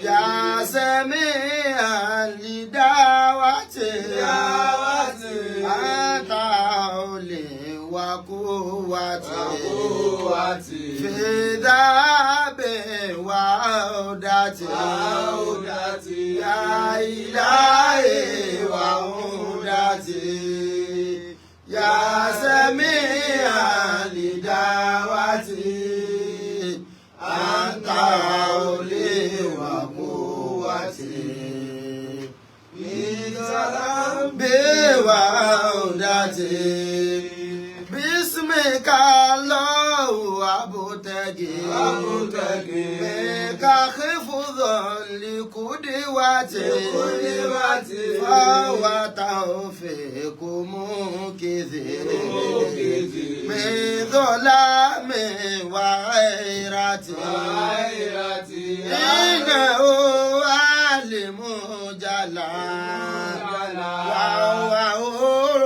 يا سميعا لدعوتي أنت حولي وقوتي في ذهاب وعودتي يا إلهي وعودتي يا سميعا لدعوتي أنت حولي وقوتي بوعودتي باسمك الله أبتغي منك حفظا لقدوتي فهو توفيق منقذي من ظلام وغيرتي إنه عالم جلال وهو حر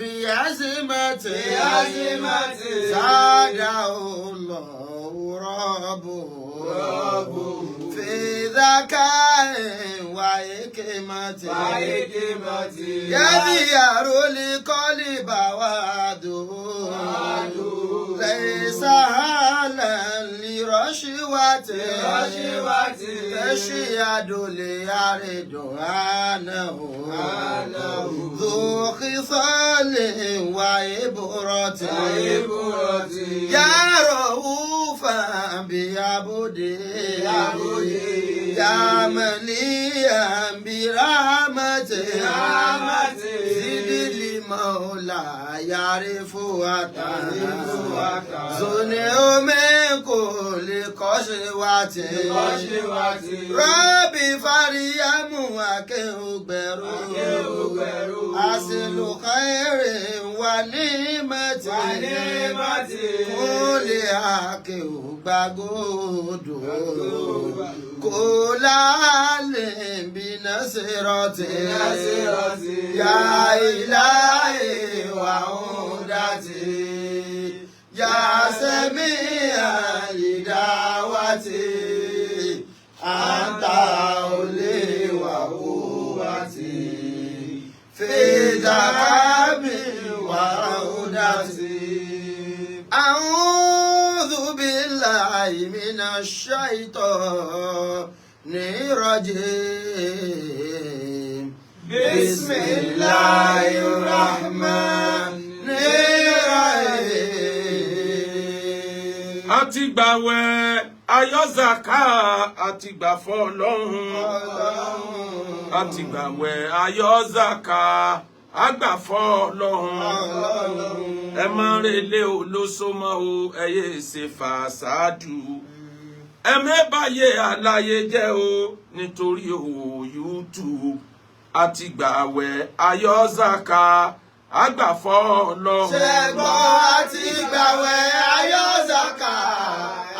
بعزمته زاده الله ربه في ذكاء وحكمة يذير لقلب وعده ليس حالا لرشوة تشهد ليرد عنه ذو خصال وعبرة يا رؤوفا بعبده يا مليا برحمته زد لمولى يعرف زنه من كل قسوة ربي فريم أكبر أصل خير ونعمة كل أكبر كل عالم بنصرته يا إلهي وعودتي يا سميع لدعوتي أنت حولي وقوتي في ذهابي وعودتي أعوذ بالله من الشيطان الرجيم بسم الله الرحمن الرحيم Àti gbàwẹ̀ ayọ́zàká, àti gbà fọ́lọ́hun. Àti gbàwẹ̀ ayọ́zàká, àgbà fọ́lọ́hun. Ẹ má relé olóṣòmọ́ o, ẹ yé ṣe fàṣàdù. Ẹ mẹ́bàáyé aláyé jẹ́ o nítorí òwò YouTube. Àti gbàwẹ̀ ayọ́zàká, àgbà fọ́lọ́hun. Ṣẹ̀gbọ́n àti gbàwẹ̀ ayọ́zàkà,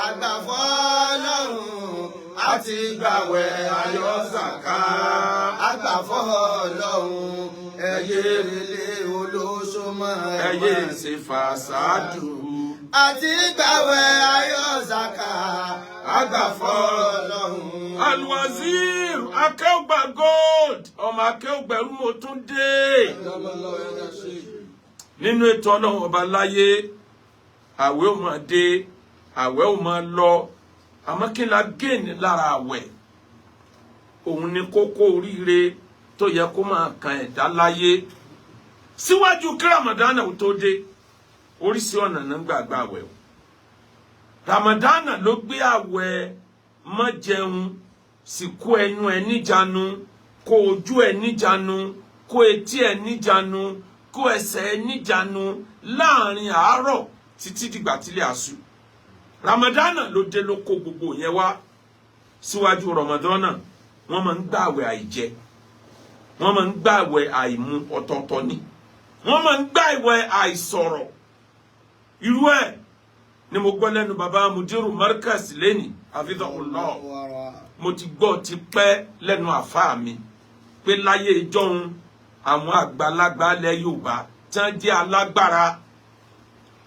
àgbàfọ́ lọ́hùn. Àti gbàwẹ̀ ayọ́zàkà, àgbàfọ́ lọ́hùn. Ẹyẹ relé olóṣòmọ́. Ẹ yé ṣe fàṣàdù. Àti gbàwẹ̀ ayọ́zàkà, àgbàfọ́ lọ́hùn. Alwazir Akéùgbà Gold, ọmọ Akéùgbẹ̀rú, mo tún dé nínú ètò Ọlọ́run Ọba láyé. Àwẹ̀ ò máa dé, àwẹ̀ ò máa lọ, àmọ́ kí la géènì lára àwẹ̀? Òun ni kókó oríire tó yẹ kó máa kan ẹ̀dá láyé. Síwájú kí Ramadana ò tó dé, oríṣi ọ̀nà náà ń gbàgbà àwẹ̀ o. Ramadana ló gbé àwẹ̀ má jẹun, sì kó ẹnu ẹ níjànú, kó ojú ẹ níjànú, kó etí ẹ níjànú, kó ẹsẹ̀ ẹ níjànú láàrin àárọ̀ títí dìgbà tílẹ̀ àṣù. Ramadana ló dé, ló kó gbogbo yẹn wá. Síwájú Ramadana, wọ́n máa ń gbààwẹ̀ àìjẹ, wọ́n máa ń gbààwẹ̀ àìmu, ọ̀tọ̀ọ̀tọ̀ ni. Wọ́n máa ń gbààwẹ̀ àìsọ̀rọ̀. Irú ẹ̀ ni mo gbọ́ lẹ́nu baba Mudiru Markaz lẹ́nì hafidhahullah. Mo ti gbọ́ ti pẹ́ lẹ́nu àfáà mi pé láyé ìjọ́un, àwọn àgbàlagbà ilẹ̀ Yorùbá tí wọ́n jẹ́ alágbára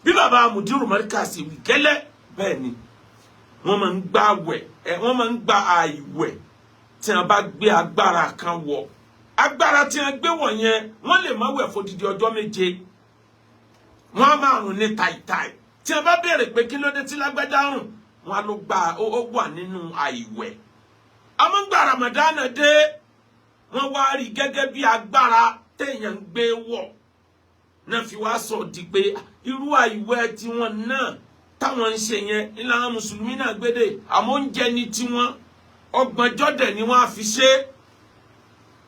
bí baba Mudiru Markaz wí gẹ́lẹ́ bẹ́ẹ̀ ni wọ́n máa ń gbà wẹ̀ ẹ, wọ́n máa ń gba àìwẹ̀. Tí wọ́n bá gbé agbára kan wọ̀, agbára tí wọ́n gbé wọ̀ yẹn, wọ́n lè má wẹ̀ fódìdí ọjọ́ 7. Wọ́n á máa rùn ní tàìtàì. Tí wọ́n bá béèrè pé kí ló dé tí lágbájá rùn, wọ́n á ló gba ó wà nínú àìwẹ̀. Amúgbà Ramadana dé, wọ́n wá rí gẹ́gẹ́ bí agbára téèyàn ń gbé wọ̀ náà fi wá sọ di pé irú àìwẹ̀ tiwọn náà táwọn ń ṣe yẹn ìlànà mùsùlùmí náà gbédè. Àmọ́ oúnjẹ ní tiwọn, ọgbọ̀njọ́ dẹ̀ ni wọ́n á fi ṣe.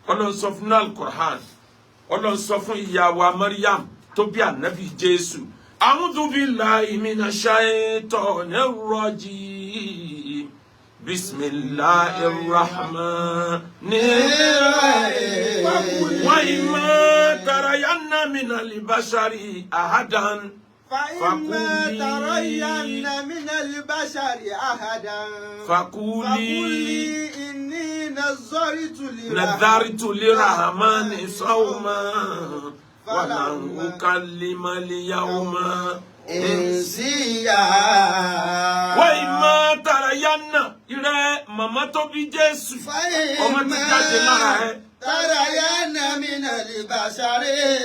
Ọlọ́run sọ fún Al-Qur'an, Ọlọ́run sọ fún ìyá wa Maryam tó bí ànábì Jésù: A'udhu billahi minash shaitonir rajim, bismillahir rahmanir rahim, wa imma tarayanna minal bashari ahadan. فإما ترين من البشر أحدا فقولي فقولي إني نذرت نذرت للرحمن صوما ولن أكلم اليوم إنسيا. وإما ترين, ìrẹ màmá tó bí Jésù, ọmọ ti jáde lára ẹ. ترين من البشر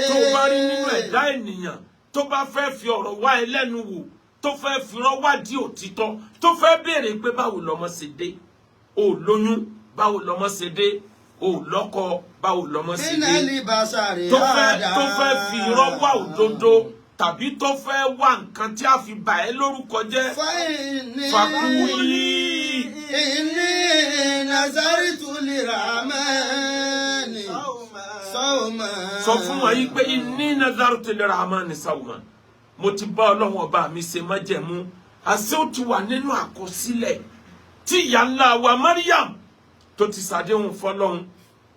Tó bá rí nínú ẹ̀dá ènìyàn tó bá fẹ́ fi ọ̀rọ̀ wá ẹ lẹ́nu wò, tó fẹ́ fi ọ̀rọ̀ wádìí òtítọ́, tó fẹ́ béèrè pé báwo lọmọ ṣe dé, o lóyún, báwo lọmọ ṣe dé, o lọ́kọ, báwo lọmọ ṣe من dé, البشر tó fẹ́ fi irọ́ wá òdodo tàbí tó fẹ́ wá nǹkan tí a fi bà ẹ́ lórúkọ jẹ́, فإني فقولي إني نذرت للرحمن صوما. Sọ fún wọn yìí pé inni nazartu lirrahmani sawma, mo ti bá Ọlọ́run ọba mi ṣe májẹ̀mú. Àṣé ó ti wà nínú àkọsílẹ̀ tí ìyá ńlá wa Mariam tó ti ṣàdéhùn fọ́lọ́run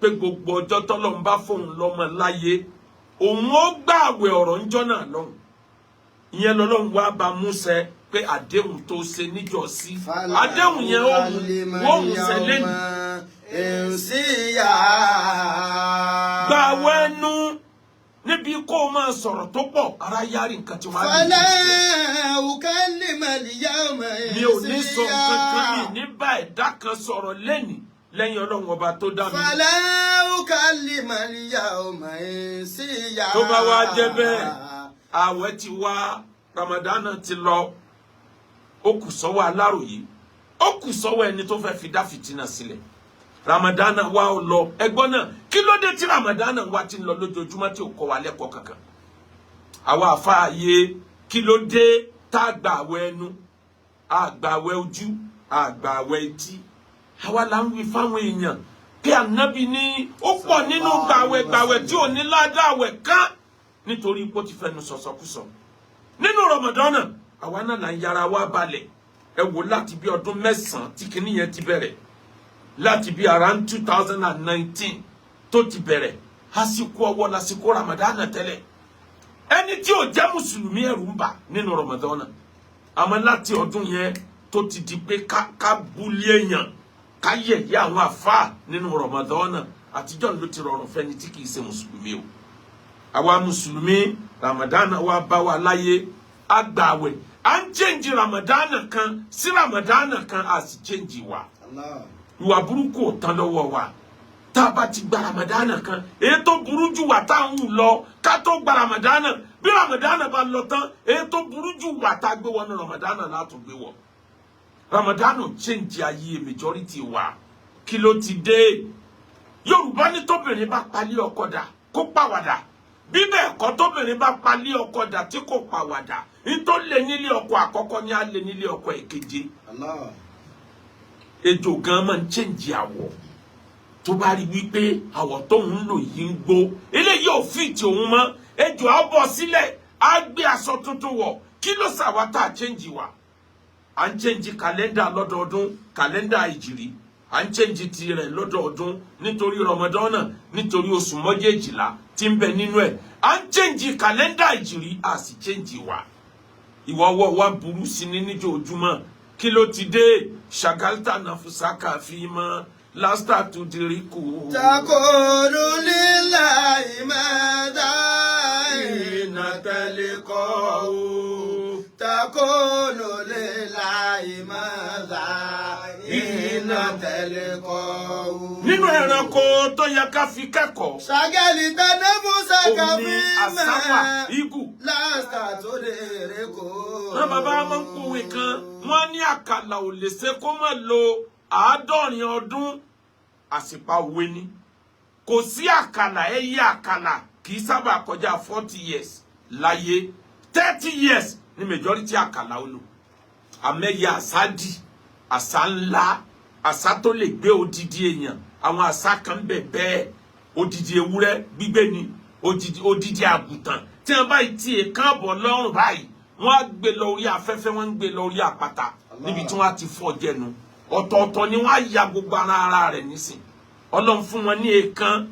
pé gbogbo ọjọ́ tọ́lọ́run bá fóun lọ́mọ láyé, òun ó gbààwẹ̀ ọ̀rọ̀ ńjọ́ náà lọ́hùn. Ìyẹn lọ́lọ́run wá bá múṣẹ pé àdéhùn tó ṣe níjọ́sí, àdéhùn yẹn ó mú ṣẹ lẹ́nu. إنسيا. Gbààwẹ̀ ẹnu níbi kó o máa sọ̀rọ̀ tó pọ̀, ara yára nǹkan tí wọ́n á lè فلا ṣe. أكلم اليوم Mi ò ní sọ nǹkan kan, mi ní bá ẹ̀dá kan sọ̀rọ̀ lẹ́nìí lẹ́yìn Ọlọ́run ọba tó dá mi. فلا أكلم اليوم إنسيا. Tó bá wá jẹ́ bẹ́ẹ̀, ààwẹ̀ ti wá, Ramadana ti lọ, ó kù sọ́wọ́ aláròyé, ó kù sọ́wọ́ ẹni tó fẹ́ fi dá fìtínà sílẹ̀. Ramadana wá ó lọ, ẹgbọ́n náà, kí ló dé tí Ramadana wá ti ń lọ lójoojúmọ́ tí ò kọ́ wa lẹ́kọ̀ọ́ kankan? Àwa àfáàyè, kí ló dé tá a gbà àwẹ̀ ẹnu, a gbà àwẹ̀ ojú, a gbà àwẹ̀ etí? Àwa là ń wí fáwọn èèyàn pé ànábì ní ó pọ̀ nínú gbàwẹ̀ gbàwẹ̀ tí ò ní ládàá àwẹ̀ kán nítorí ipò ti fẹnu sọ̀sọ̀kúsọ nínú Ramadana. Àwa náà là ń yára wa balẹ̀. Ẹ wò, láti bí ọdún 9 tí kinní yẹn ti bẹ̀rẹ̀, láti bí around 2019 tó ti bẹ̀rẹ̀, àsìkò ọwọ́ lásìkò Ramadana tẹ́lẹ̀, ẹni tí ò jẹ́ mùsùlùmí ẹ̀rù ń bà nínú Ramadana. Àmọ́ láti ọdún yẹn tó ti di pé ká bully èèyàn, ká yẹ̀yẹ́ àwọn àfáà nínú Ramadana, àtijọ́ ló ti rọrùn fẹ́ni tí kìí ṣe mùsùlùmí o. Àwa mùsùlùmí, Ramadana wa bá wa láyé, a gbààwẹ̀, à ń change Ramadana kan sí Ramadana kan, a sì change wa. Allah. Ìwà burúkú ò tán lọ́wọ́ wa. Tá a bá ti gba Ramadana kan, èyí tó burú jù wà tá à ń hù lọ ká tó gba Ramadana, bí Ramadana bá lọ tán, èyí tó burú jù wà tá a gbé wọnú Ramadana látún gbé wọ. Ramadana ò change ayé majority wa. Kí ló ti dé? Yorùbá ní tóbìnrin bá palẹ̀ ọkọ dà kó pàwàdà, bí bẹ́ẹ̀ kọ́, tóbìnrin bá palẹ̀ ọkọ dà tí kò pàwàdà, nítorí lè nílé ọkọ àkọ́kọ́ ní á lè nílé ọkọ èkeje. Allah. Ejò gan máa ń change àwọ̀ tó bá rí wípé àwọ̀ tóun ń lò yìí ń gbó, eléyìí ò fit òun mọ́, ejò á bọ̀ sílẹ̀, á gbé aṣọ tuntun wọ̀. Kí ló ṣàwá tá a change wa? À ń change kàlẹ́ndà lọ́dọọdún, kàlẹ́ndà ìjìrí, à ń change tirẹ̀ lọ́dọọdún nítorí Rọmọdọ́nà, nítorí oṣù mọ́jèjìlá tí ń bẹ nínú ẹ̀. À ń change kàlẹ́ndà ìjìrí, à sì change wa. Ìwà ọwọ́ wa burú sí ní níjòjúmọ́. Kí ló ti dé? Ṣàgáltà nàfùsákà fi mọ́ lásìtà tó dirí kù. تقول لله ماذا حين تلقاه تقول لله ماذا حين تلقاه. Nínú ẹranko tó yẹ ká fi kẹ́kọ̀ọ́, شغلت نفسك òun ni àṣá wà, فيما eagle. لست تدركه. Wọn bàbá máa ń kúwe kan, wọn ní àkàlà ò lè ṣe kó má lo 70 ọdún. Àsìpa òwe ni. Kò sí àkàlà, ẹyẹ àkàlà kì í sábà kọjá 40 years láyé. 30 years ní majority àkàlà ó lò. Àmẹ́yẹ àsádì, àṣá ńlá, àṣá tó lè gbé odidi èèyàn, àwọn àṣá kan bẹ̀ bẹ́ẹ̀, odidi ewúrẹ́ gbígbé ni, odidi àgùntàn tí wọn báyìí tí èèkàn bọ̀ lọ́rùn báyìí, wọ́n á gbé lọ orí afẹ́fẹ́, wọ́n ń gbé lọ orí àpáta níbi tí wọ́n á ti fọ́ jẹnu. Ọ̀tọ̀ọ̀tọ̀ ni wọ́n á ya gbogbo ara rẹ̀ nísìn. Ọlọ́run fún wọn ní èèkàn,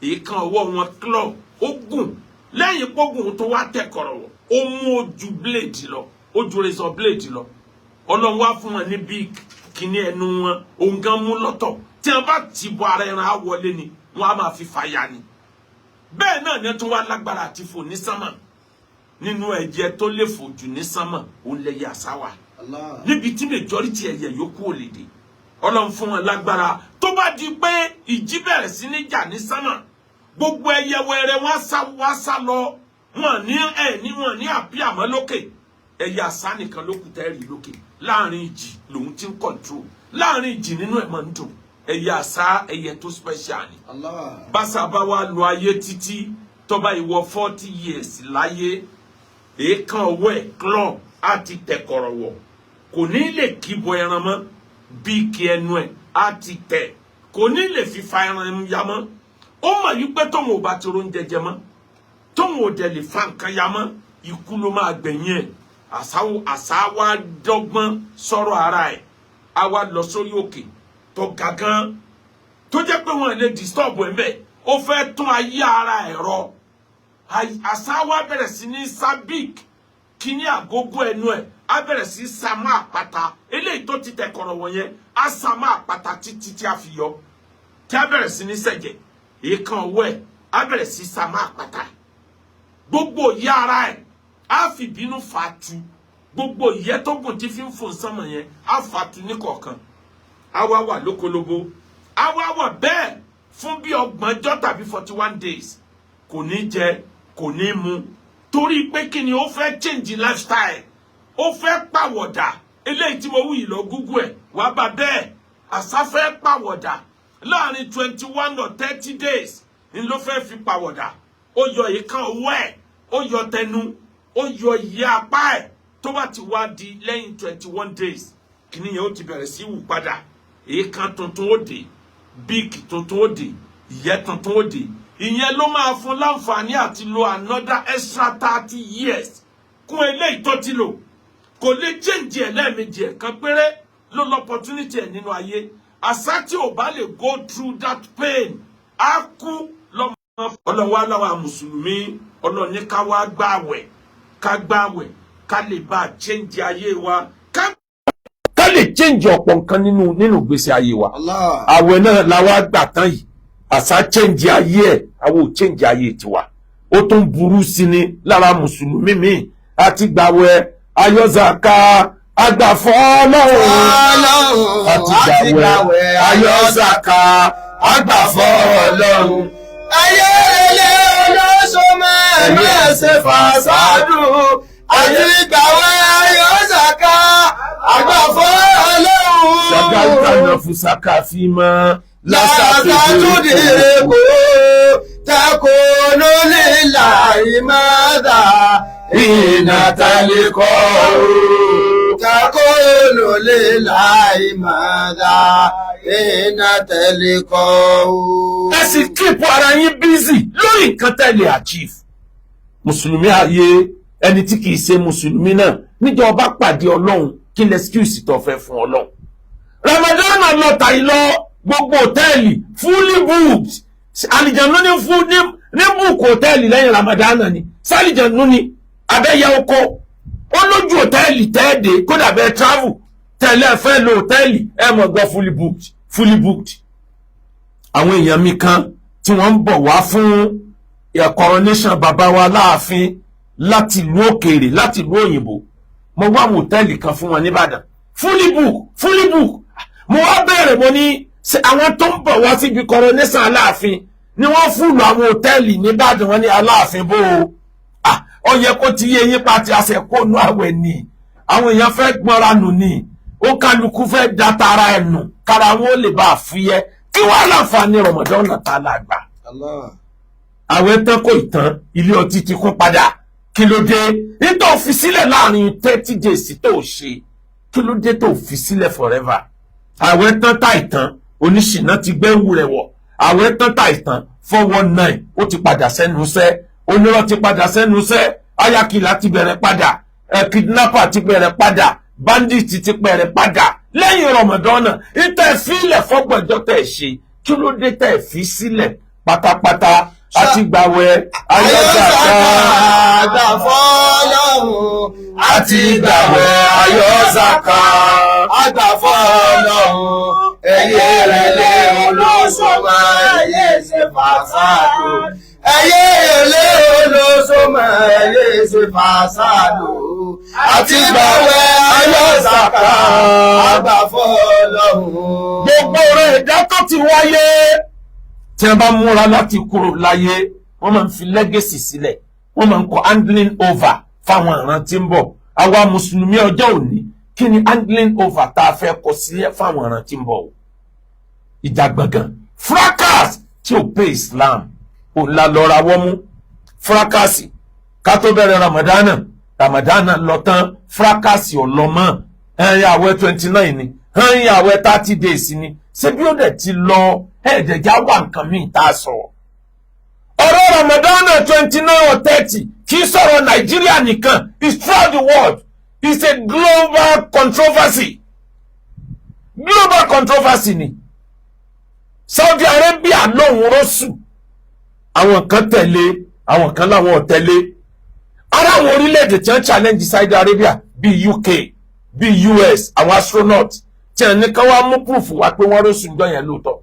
èèkàn ọwọ́ wọn, claw, ó gùn. Lẹ́yìn pógùn tó wá tẹ̀ kọ̀rọ̀wọ̀, ó mú ojú blade lọ, ó ju razor blade lọ. Ọlọ́run wá fún wọn ní beak, kíní ẹnu wọn, òun gan mú lọ́tọ̀. Tí wọn bá ti bọ ara ẹran, á wọlé ni, wọn á máa fi fàyà ni. Bẹ́ẹ̀ náà ni tún wá lágbára àti fò ní sánmà. Nínú ẹ̀jẹ̀ tó lè fò jù ní sánmà, òun lẹyẹ àṣá wà, Allah. níbi tí majority ẹyẹ yòókù ò lè dé. Ọlọ́run fún wọn lágbára. Tó bá di pé ìjì bẹ̀rẹ̀ sí ní jà ní sánmà, gbogbo ẹyẹ wẹrẹ wọn sá, wọn sá lọ. Wọn ní ẹ ní wọn ní àbí àmọ́ lókè, ẹyẹ àṣá nìkan ló kù tẹ́rì lókè. Láàrin ìjì lòun ti ń control, láàrin ìjì nínú ẹ̀ máa ń dùn. Ẹyẹ àṣá, ẹyẹ tó special ni. Allah. Báṣà bá wá lo ayé títí, tó bá ìwọ 40 years láyé, èékán ọwọ́ ẹ̀, claw, á ti tẹ̀ kọ̀rọ̀wọ̀, kò ní lè kíbọ ẹran mọ́. Bí kí ẹnu ẹ̀ á ti tẹ̀, kò ní lè fi fa ẹran ya mọ́. Ó mọ̀ wípé tóun ò bá ti róúnjẹ jẹ mọ́, tóun ò dẹ̀ lè fa nǹkan ya mọ́, ikú ló máa gbẹ̀yìn ẹ̀. Àṣá wa dọ́gbọ́n sọ̀rọ̀ ara ẹ̀, á wá lọ sórí òkè tó ga gan, tó jẹ́ pé wọ́n lè disturb ẹ̀ mbẹ́. Ó fẹ́ tún ayé ara ẹ̀ rọ. Àṣá wa bẹ̀rẹ̀ sí ní sábìk kíní àgógó ẹnu ẹ̀, á bẹ̀rẹ̀ sí sàmú àpáta eléyìí tó ti tẹ̀ kọ̀rọ̀ wọ̀nyẹn, á sàmú àpáta títí tí a fi yọ, tí a bẹ̀rẹ̀ sí ní sẹ̀jẹ̀. Èèkàn ọwọ́ ẹ̀, á bẹ̀rẹ̀ sí sàmú àpáta. Gbogbo ìyá ara ẹ̀, á fi bínú fà á tu. Gbogbo ìyẹ́ tó gùn tí fi ń fò sánmọ̀ yẹn, á fà á tu ní kọ̀ọ̀kan. Á wá wà lókolobo, á wá wà bẹ́ẹ̀ fún bí 30 ọjọ́ tàbí 41 days. Kò ní jẹ, kò ní mu, torí pé kí ni? Ó fẹ́ change lifestyle, ó fẹ́ pàwọ̀dà. Eléyìí tí mo wí yìí, lọ Google ẹ̀, wàá bá bẹ́ẹ̀. Àṣá fẹ́ pàwọ̀dà láàrin 21 or 30 days ni ló fẹ́ fi pàwọ̀dà. Ó yọ ìkan ọwọ́ ẹ̀, ó yọ tẹnu, ó yọ ìyẹ́ apá ẹ̀. Tó bá ti wá di lẹ́yìn 21 days, kìíní yẹn ó ti bẹ̀rẹ̀ sí wù padà. Èékán tuntun ó dé, beak tuntun ó dé, ìyẹ́ tuntun ó dé. Ìyẹn ló máa fún láǹfààní àti lo another extra 30 years kún eléyìí tó ti lò. Kò lè change ẹ̀ lẹ́ẹ̀mejì, ẹ̀ kan péré ló lọ opportunity ẹ̀ nínú ayé. Àṣá tí ò bá lè go through that pain, á kú lọ́mọ. Ọlọ́wọ́ aláwa mùsùlùmí, ọlọ́ọ̀ni ká wá gbààwẹ̀, ká gbààwẹ̀, ká lè bá a change ayé wa, ká lè change ọ̀pọ̀ nǹkan nínú ìgbésí ayé wa. Allah. Àwẹ̀ náà la wá gbà tán yìí. Àṣá change ayé ẹ̀, àwọn ò change ayé tiwa, ó tún burú sí ni lára mùsùlùmí míì. Àti gbàwẹ̀, ayọ́zàká, àgbàfọ́ Ọlọ́run. Àti gbàwẹ̀, ayọ́zàká, àgbàfọ́ Ọlọ́run. Ayé ilé olóṣó máa ṣe fàṣádù. Àti gbàwẹ̀, ayọ́sàká, àgbàfọ́ Ọlọ́run. Ṣàgáìtà náà fún sàkà fi mọ́. Lásàtúndìrẹ́kọ̀ takùnú lílàyé mọ́dà Ìnàtàlẹ́kọ̀. Takùnú lílàyé mọ́dà ìnàtàlẹ́kọ̀. Ẹ sì keep ara yín busy lórí nǹkan tẹ́ lè achieve. Mùsùlùmí ayé, ẹni tí kìí ṣe mùsùlùmí náà, níjọba pàdé Ọlọ́run, kí lẹ excuse tó fẹ́ fún Ọlọ́run? Ramadan lọ tà yìí lọ, gbogbo hòtẹ́ẹ̀lì fully booked. Àlìjànú ní fún ní book hòtẹ́ẹ̀lì lẹ́yìn Ramadan ni sálìjànú ni abẹ́yẹ oko ó lójú hòtẹ́ẹ̀lì tẹ́ẹ̀dẹ̀. Kódà bẹ́ẹ̀ travel tẹ́lẹ̀ fẹ́ lo hòtẹ́ẹ̀lì, ẹ mọ̀ gbọ́ fully booked, fully booked. Àwọn èèyàn mi kan tí wọ́n ń bọ̀ wá fún coronation bàbá wa láàfin láti ìlú òkèèrè, láti ìlú òyìnbó, mo wá àwọn hòtẹ́ẹ̀lì kan fún wọn nìbàdàn, fully book, fully book. Mo wá bẹ̀rẹ̀, mo ní ṣe àwọn tó ń bọ̀ wá síbi coronation Aláàfin ni wọ́n full àwọn hòtẹ́ẹ̀lì nìbàdàn? Wọn ní Aláàfin bó o. Ah, ó yẹ kó ti yé yín pa ti àṣẹ kóònù àwẹ̀ ni àwọn èèyàn fẹ́ gbọ́nra nù ni, ó kálukú fẹ́ da tara ẹ̀ nù kára wọn ó lè bá a fúyẹ́. Kí wàá láǹfààní Ramadan náà tá a là gbà? Allah. Àwẹ̀ tán kò tán, ilé ọtí ti kún padà. Kí ló dé nítorí fi sílẹ̀ láàrin 30 days tó ṣe? Kí ló dé tó fi sílẹ̀ forever? Àwẹ̀ tán tá ìtàn, oníṣìná ti gbẹ́wù rẹ̀ wọ̀. Àwẹ̀ tán tá ìtàn, 419 ó ti padà sẹ́nu iṣẹ́, onírọ́ ti padà sẹ́nu iṣẹ́, ayakìlá ti bẹ̀rẹ̀ padà, kidnapper ti bẹ̀rẹ̀ padà, bandit ti bẹ̀rẹ̀ padà lẹ́yìn Ramadan. Ìtẹ̀ fílẹ̀ fọ́gbọ̀njọ́ tẹ̀ ṣe, kí ló dé tẹ̀ fi sílẹ̀ pátápátá? Àti gbàwẹ̀ ayọ́sàká, Àgbà fọ́lọ́run. Àti gbàwẹ̀ ayọ́sàká, Àgbà fọ́lọ́run. Ẹyẹ rẹ̀ lé olóṣò máa yé ṣe fàṣàdù. Ẹyẹ lé olóṣò máa yé ṣe fàṣàdù. Àti gbàwẹ̀ ayọ́sàká. Àgbà fọ́lọ́run. Gbogbo rẹ̀ ẹ̀dá tó ti wáyé, tí wọ́n bá múra láti kúrò láyé, wọ́n máa ń fi legacy sílẹ̀, wọ́n máa ń kọ handling over fáwọn ìran tí ń bọ̀. Àwa mùsùlùmí ọjọ́ òní, kí ni handling over tá a fẹ́ kọ sílẹ̀ fáwọn ìran tí ń bọ̀ o? Ìjà gbọ̀ngàn, fracas tí ò pé Islam òun la lọ́ra wọ́n mú fracas. Ká tó bẹ̀rẹ̀ Ramadana, Ramadana lọ tán, fracas ò lọ mọ́. Ẹ̀yìn àwẹ̀ 29 ni, ẹ̀yìn àwẹ̀ 30 days ni, ṣé bí ó dẹ̀ ti lọ, ẹ̀ẹ́dẹ̀já wà nǹkan míì tá a sọ. Ọ̀rọ̀ Ramadana 29 or 30 kì í sọ̀rọ̀ Nàìjíríà nìkan. It's throughout the world. It's a global controversy. Global controversy ni. Saudi Arabia lóhùn rọ́ṣù, àwọn kan tẹ̀lé, àwọn kan láwọn ò tẹ̀lé. Ara àwọn orílẹ̀-èdè tí wọ́n challenge Saudi Arabia bíi UK, bíi US, àwọn astronaut tí wọ́n ní ká wá mú proof wá pé wọ́n rọ́ṣù ń jọ yẹn lóòótọ́.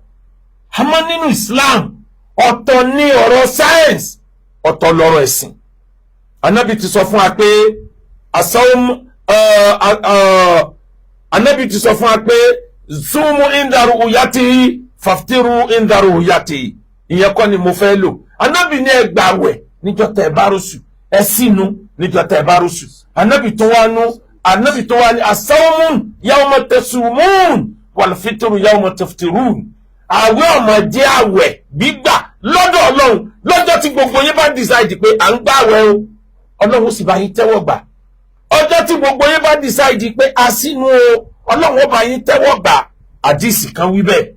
Àmọ́ nínú Islam, ọ̀tọ̀ ní ọ̀rọ̀ science, ọ̀tọ̀ lọ́rọ̀ ẹ̀sìn. Anabi ti sọ fún wa pé asawum, anabi ti sọ fún wa pé sumu inda ru'yatihi, faftiru inda ru'yatihi. Ìyẹn kọ́ ni mo fẹ́ lò. Anabi ní ẹ gbààwẹ̀ níjọ́ tẹ́ ẹ bá rọ́ṣù, ẹ sínú níjọ́ tẹ́ ẹ bá rọ́ṣù. Anabi tó wá nú, anabi tó wá ní asawmun yawma tasumun wal fitru yawma taftirun. Àwẹ̀ ọmọ jẹ́ àwẹ̀ gbígbà lọ́dọ̀ Ọlọ́run lọ́jọ́ tí gbogbo yín bá decide pé à ń gbàwẹ̀ o, Ọlọ́run sì bá yín tẹ́wọ́ gbà. Ọjọ́ tí gbogbo yín bá decide pé a sínú o, Ọlọ́run ó bá yín tẹ́wọ́ gbà. Àdìsí kan wí bẹ́ẹ̀.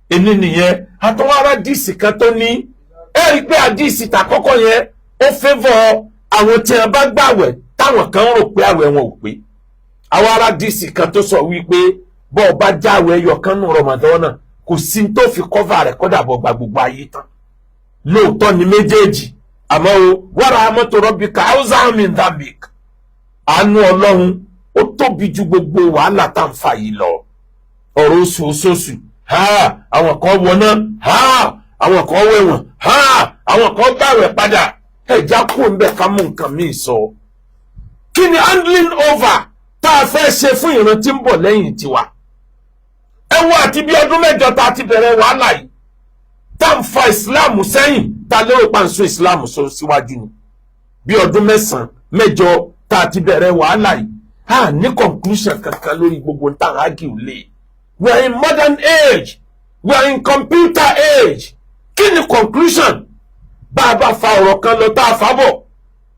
Èmi nìyẹn. Àtọwọ́ àdìsí kan tó ní, ẹ rí i pé àdìsí tàkọ́kọ́ yẹn, ó favour àwọn tí wọn bá gbàwẹ̀ táwọn kan rò pé àwẹ̀ wọn ò pé. Àwọn ará àdìsí kan tó sọ wípé bọ́ọ̀ bá jáwé ẹyọ kan nù Ramadan náà, kò sí tó fi cover rẹ̀ kọ́dà bọ̀ gba gbogbo ayé tán. Lóòótọ́ ni méjèèjì, àmọ́ o wàrà amatu rabbika awsa'u min dhanbik, àánú Ọlọ́run ó tóbi ju gbogbo wàhálà tá à ń fà yìí lọ. Ọ̀rọ̀ oṣù oṣooṣù, ha, àwọn kan wọná, ha, àwọn kan wẹ̀wọ̀n, ha, àwọn kan gbàwẹ̀ padà. Ẹ̀já kú ń bẹ̀ ká mú nǹkan míì sọ. Kí ni handling over tá a fẹ́ ṣe fún ìran tí ń bọ̀ lẹ́yìn tiwa? Ẹ wo àti bí ọdún 8 tá a ti bẹ̀rẹ̀ wàhálà yìí, tá à ń fa ìsìláàmù sẹ́yìn, tá a lérò pa ń sún ìsìláàmù sọ síwájú ni. Bí ọdún 9, 8 tá a ti bẹ̀rẹ̀ wàhálà yìí, a ní conclusion kankan lórí gbogbo tá à ń argue lé. We are in modern age, we are in computer age. Kí ni conclusion? Bá a bá fa ọ̀rọ̀ kan lọ, tá a fà bọ̀,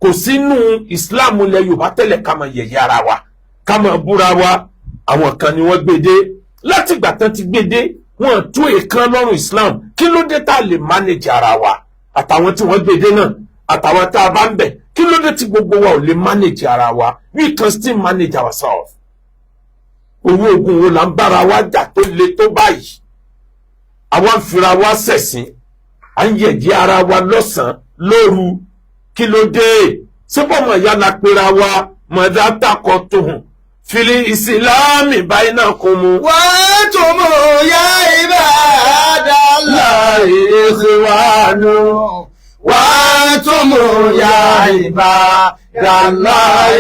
kò sínú ìsìláàmù ilẹ̀ Yorùbá tẹ́lẹ̀ ká máa yẹ̀yẹ́ ara wa, ká máa búra wa. Àwọn kan ni wọ́n gbé dé. Látìgbà tán ti gbé dé, wọ́n tú èèkan lọ́rùn Islam. Kí ló dé tá a lè manage ara wa? Àtàwọn tí wọ́n gbé dé náà, àtàwọn tá a bá ń bẹ̀, kí ló dé tí gbogbo wa ò lè manage ara wa? We can still manage ourselves. Owó ogun wo là ń bára wa jà tó le tó báyìí? Àwa ń fira wa ṣẹ̀sín, à ń yẹ̀yẹ́ ara wa lọ́sàn-án lóru. Kí ló dé? Síbọ̀mọ̀ ìyá la pera wa? Mọ̀dá takọ̀ tó hàn fili ìsìlámì báyìí náà kò mú. وأنتم يا عباد الله إخوان، وأنتم يا عباد الله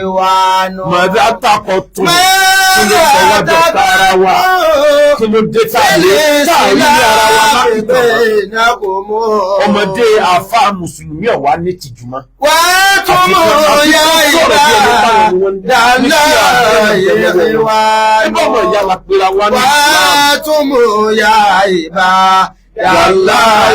إخوان. Mọ̀dá takọ̀ tó hàn. ما Kí ló sọ wá dọ̀tá ara wa? Kí ló dé tá a lè tá a rí ní ara wa láti tàn wá? Ọmọdé àfa mùsùlùmí ọ̀wá ní tìjú mọ́. وأنتم يا عباد الله Ẹgbẹ́ ọmọ ìyá la pera wa ní Islam. وأنتم يا عباد الله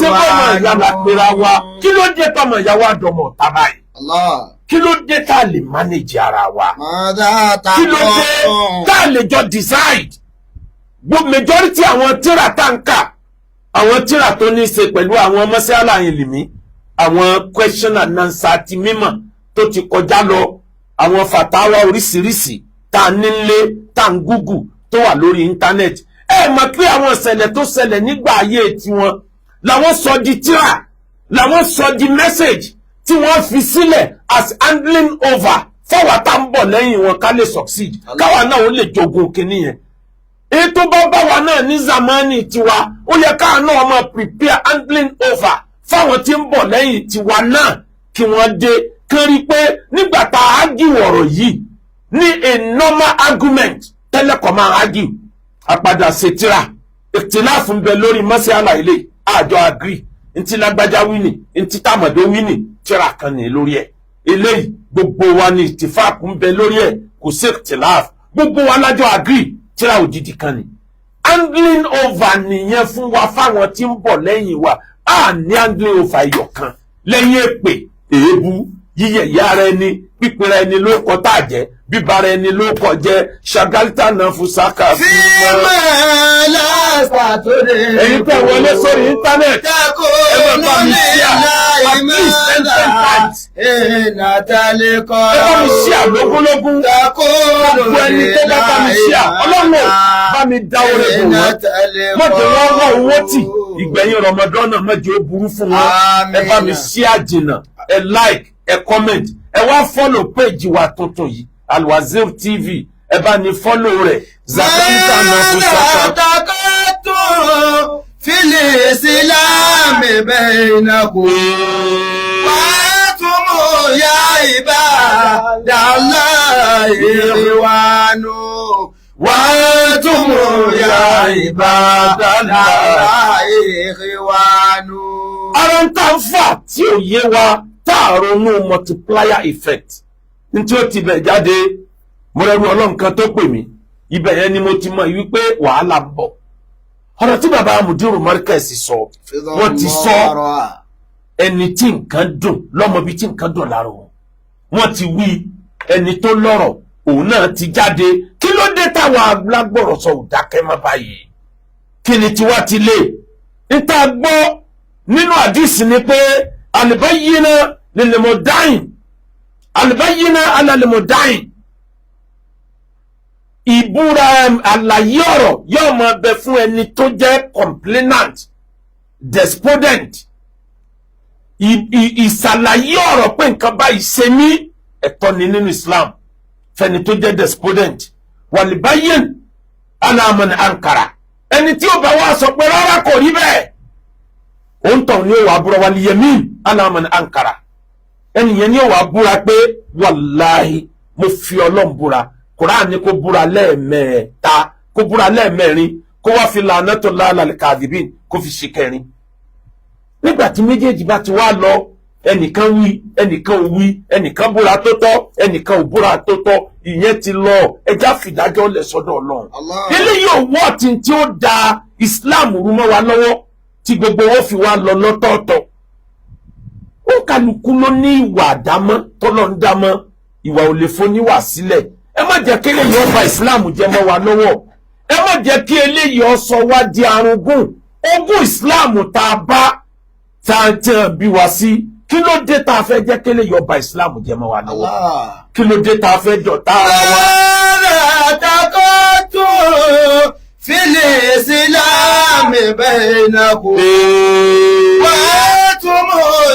Ṣé bọ́mọ ìyá la pera wa? Kí ló dé tọmọ ìyá wa dọmọ ọ̀tá báyìí? الله Kí ló dé tá a lè manage ara wa? ماذا Kí ló dé تقول tá a lè jọ decide? Gbogbo majority àwọn tíra tá ń kà, àwọn tíra tó ní í ṣe pẹ̀lú àwọn mọ́sálà ìlìmí, àwọn question and answer ti mímọ̀ tó ti kọjá lọ, àwọn fàtáwà oríṣiríṣi tá a nílé, tá a ń Google, tó wà lórí internet. Ẹ mọ̀ pé àwọn ìṣẹ̀lẹ̀ tó ṣẹlẹ̀ nígbà ayé tiwọn làwọn sọ di tíra, làwọn sọ di message tí wọ́n fi sílẹ̀ as handling over fọwọ́ tá ń bọ̀ lẹ́yìn wọn ká lè succeed, káwa náà ó lè jogun kínní yẹn. Èyí tó bá bá wa náà ní zamani tiwa, ó yẹ káà náà máa prepare handling over fáwọn tí ń bọ̀ lẹ́yìn tiwa náà, kí wọ́n dé kán rí pé nígbà tá a argue ọ̀rọ̀ yìí ní a normal argument tẹ́lẹ̀ kọ́ máa argue, àpadà ṣètìrà ìtìláàfù ń bẹ lórí mọ́sí ilé àjọ agree, ntí lágbájá wí ní, ntí tàmọ̀dó wí ní, tíra kan ní lórí ẹ̀. Eléyìí, gbogbo wa ní ìtìfáàkù ń bẹ lórí ẹ̀, kò sí ìtìláàfù, gbogbo wa lájọ agree, tíra òjijì kan ní. Handling over nìyẹn fún wa fáwọn tí ń bọ̀ lẹ́yìn wa. A ní handling over ẹyọ kan lẹ́yìn èpè, èébú, yíyẹ̀yẹ́ ara ẹni, pípẹ́ra ẹni ló kọ tá a jẹ́, bíbára ẹni ló kọ jẹ́, ṣàgálítà náà fún sáká fún فيما لست تدرك Ẹ̀yin tẹ́ wọlé sórí internet, ẹ máa bá mi share at least 10 10 times. Ẹ bá mi share lógúnlógún. Gbogbo ẹni tó bá bá mi share, Ọlọ́run ò bá mi dá oore bò wọ́n, mọ̀jẹ̀ wọ́n wọ́n owó tì ìgbẹ̀yìn Ramadan náà, mọ̀jẹ̀ ó burú fún wọn. Ẹ bá mi share jìnnà, ẹ like, ẹ comment, ẹ wá follow page wa tuntun yìí, Alwazir TV. Ẹ bá ní follow rẹ̀. Zakarita náà fún saka. في الإسلام بينكم وأنتم يا عباد الله إخوان وأنتم يا عباد الله إخوان Ara ń tà ń fà tí ò yé wa, tá a ronú multiplier effect ní tí ó ti bẹ̀ jáde. Mo rẹ́rú Ọlọ́run kan tó pè mí, ibẹ̀ yẹn ni mo ti mọ̀ wípé wàhálà ń bọ̀. Ọ̀rọ̀ tí bàbá Mudiru Markaz sọ, wọ́n ti sọ, ẹni tí nǹkan dùn lọ́mọ bíi tí nǹkan dùn lára òun, wọ́n ti wí. Ẹni tó lọ́rọ̀ òun náà ti jáde. Kí ló dé táwa alágbọ̀rọ̀ sọ ò dákẹ́ mọ́ báyìí? Kí ni tiwa ti lè níta gbọ́ nínú àdìsí ni pé albayyina lil-mudda'i, albayyina ala lil-mudda'i. Ìbúra, àlàyé ọ̀rọ̀ yóò máa bẹ fún ẹni tó jẹ́ complainant, despondent. Ìsàlàyé ọ̀rọ̀ pé nǹkan báyìí ṣe mí, ẹ̀tọ́ ni nínú Islam fẹ́ni tó jẹ́ despondent. Wal-bayyin ala man ankara, ẹni tí ó bá wá sọ pé rárá, kò rí bẹ́ẹ̀, òun tàn ní ó wà búra. Wal-yamin ala man ankara, ẹni yẹn ní ó wà búra pé wàláhì, mo fi Ọlọ́run búra. Kùránì ní kó búra lẹ́ẹ̀mẹ́ta, kó búra lẹ́ẹ̀mẹ́rin, kó wá fi la'natullahi alal kadhibin, kó fi ṣe kẹrin. Nígbà tí méjèèjì bá ti wá lọ, ẹnìkan wí, ẹnìkan ò wí, ẹnìkan búra tó tọ́, ẹnìkan ò búra tó tọ́, ìyẹn ti lọ. Ẹjá fìdájọ́ lẹ̀ sọ́dọ̀ Ọlọ́run. Eléyìí ò wọ́ tí tí ó da Islam rú mọ́ wa lọ́wọ́ tí gbogbo wọn fi wá lọ lọ́tọ̀ọ̀tọ̀. Ó kálukú ló ní ìwà àdámọ́ tọ́lọ́ ń dámọ́, ìwà ò lè foníwà sílẹ̀. Ẹ má jẹ́ kí eléyìí ó ba Islam jẹ́ mọ́ wa lọ́wọ́. Ẹ má jẹ́ kí eléyìí ó sọ wá di arúgún ogún Islam tá a bá tá a tẹ̀ bí wa sí. Kí ló dé tá a fẹ́ jẹ́ kí eléyìí ó ba Islam jẹ́ mọ́ wa lọ́wọ́? Kí ló dé tá a fẹ́ dọ̀tá ara wa? تقتل في الإسلام بينكم وأنتم